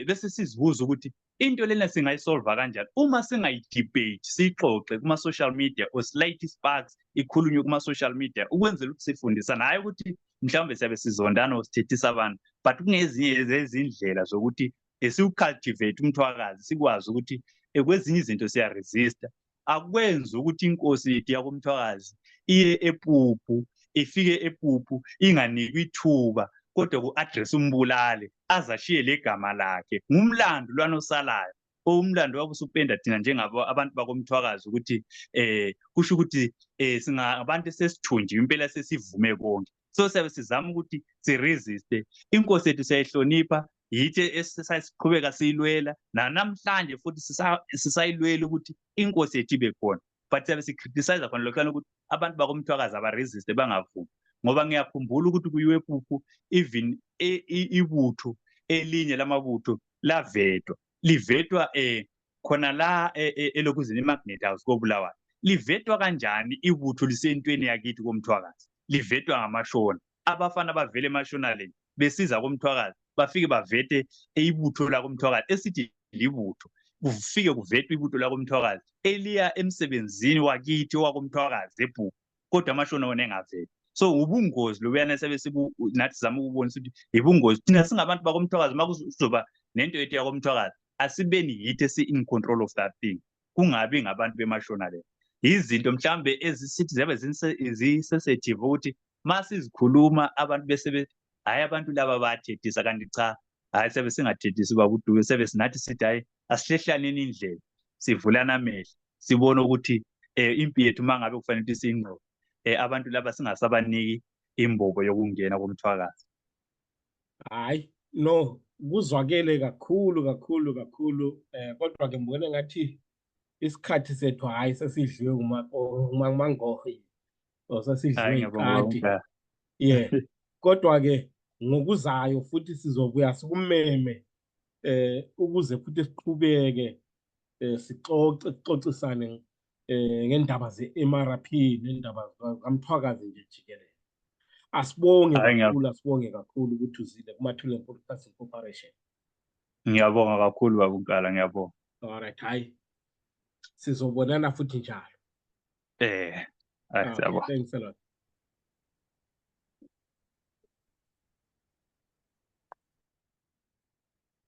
Bese sizibuza ukuthi into lena singayisolva kanjani uma singayidebate sixoxe kuma-social media or slight sparks ikhulunywe kuma-social media ukwenzela ukuthi sifundisane, hayi ukuthi mhlawumbe siyabe sizondana or sithethisa abantu, but kungezinye zezindlela zokuthi siwucultivate uMthwakazi sikwazi ukuthi kwezinye izinto siyaresista. Akwenzi ukuthi inkosi yethu yakoMthwakazi iye ePuphu, ifike ePuphu inganikwa ithuba kodwa ku-address umbulali azashiye legama lakhe. Ngumlando lwanosalayo umlando wakusupenda thina njengabo abantu bakoMthwakazi ukuthi kusho ukuthi singabantu esesithunjiwe impela sesivume konke. So siyabe sizama ukuthi siresiste. Inkosi yethu siyayihlonipha, yithi esasiqhubeka siyilwela, namhlanje futhi sisayilwela ukuthi inkosi yethu ibe khona. But siyabe sicriticize khona lokho ukuthi abantu bakoMthwakazi abaresiste bangavumi. Ngoba ngiyakhumbula ukuthi kuyiwe ePuphu even ibutho elinye lamabutho lavetwa, livetwa khona la elokuzini iMagnet House koBulawayo. Livetwa kanjani ibutho lisentweni yakithi koMthwakazi? Livetwa ngamashona. Abafana bavele emashonaleni besiza koMthwakazi bafike bavete ibutho la koMthwakazi esithi libutho. Kufike kuvetwa ibutho la koMthwakazi eliya emsebenzini wakithi wakoMthwakazi ePuphu, kodwa amashona wona engaveti. So ubungozi lobuyana nathi zama ukubonisa ukuthi ibungozi thina singabantu bakoMthwakazi makuzoba nento yethu yakoMthwakazi asibeni yithi esi-in control of that thing, kungabi ngabantu bemashona le. Izinto mhlambe ezisithi ziyabe zi-sensitive ukuthi masizikhuluma abantu bese hayi abantu laba bayathethisa kanti cha, hayi siyabe singathethisi babuduke, siyabe sinathi sithi hayi asihlehlaneni indlela, sivulana amehlo, sibone ukuthi impi yethu mangabe kufanele ukuthi siyinqobe. Abantu laba singasabaniki imbobo yokungena koMthwakazi. Hayi no, kuzwakele kakhulu kodwa ke ngibona ngathi isikhathi sethu hayi sesidliwe nguMangohe or sesidliwe ikati. Kodwa ke ngokuzayo futhi sizobuya sikumeme ukuze futhi siqhubeke sixoxisane ngendaba ze-MRP nendaba kaMthwakazi nje jikelele. Asibonge kakhulu ukuthi uzile kuMathuleni Broadcasting Corporation. Ngiyabonga kakhulu babunkala, ngiyabonga. Alright, hayi sizobonana futhi njalo. Siyabonga. Thanks a lot.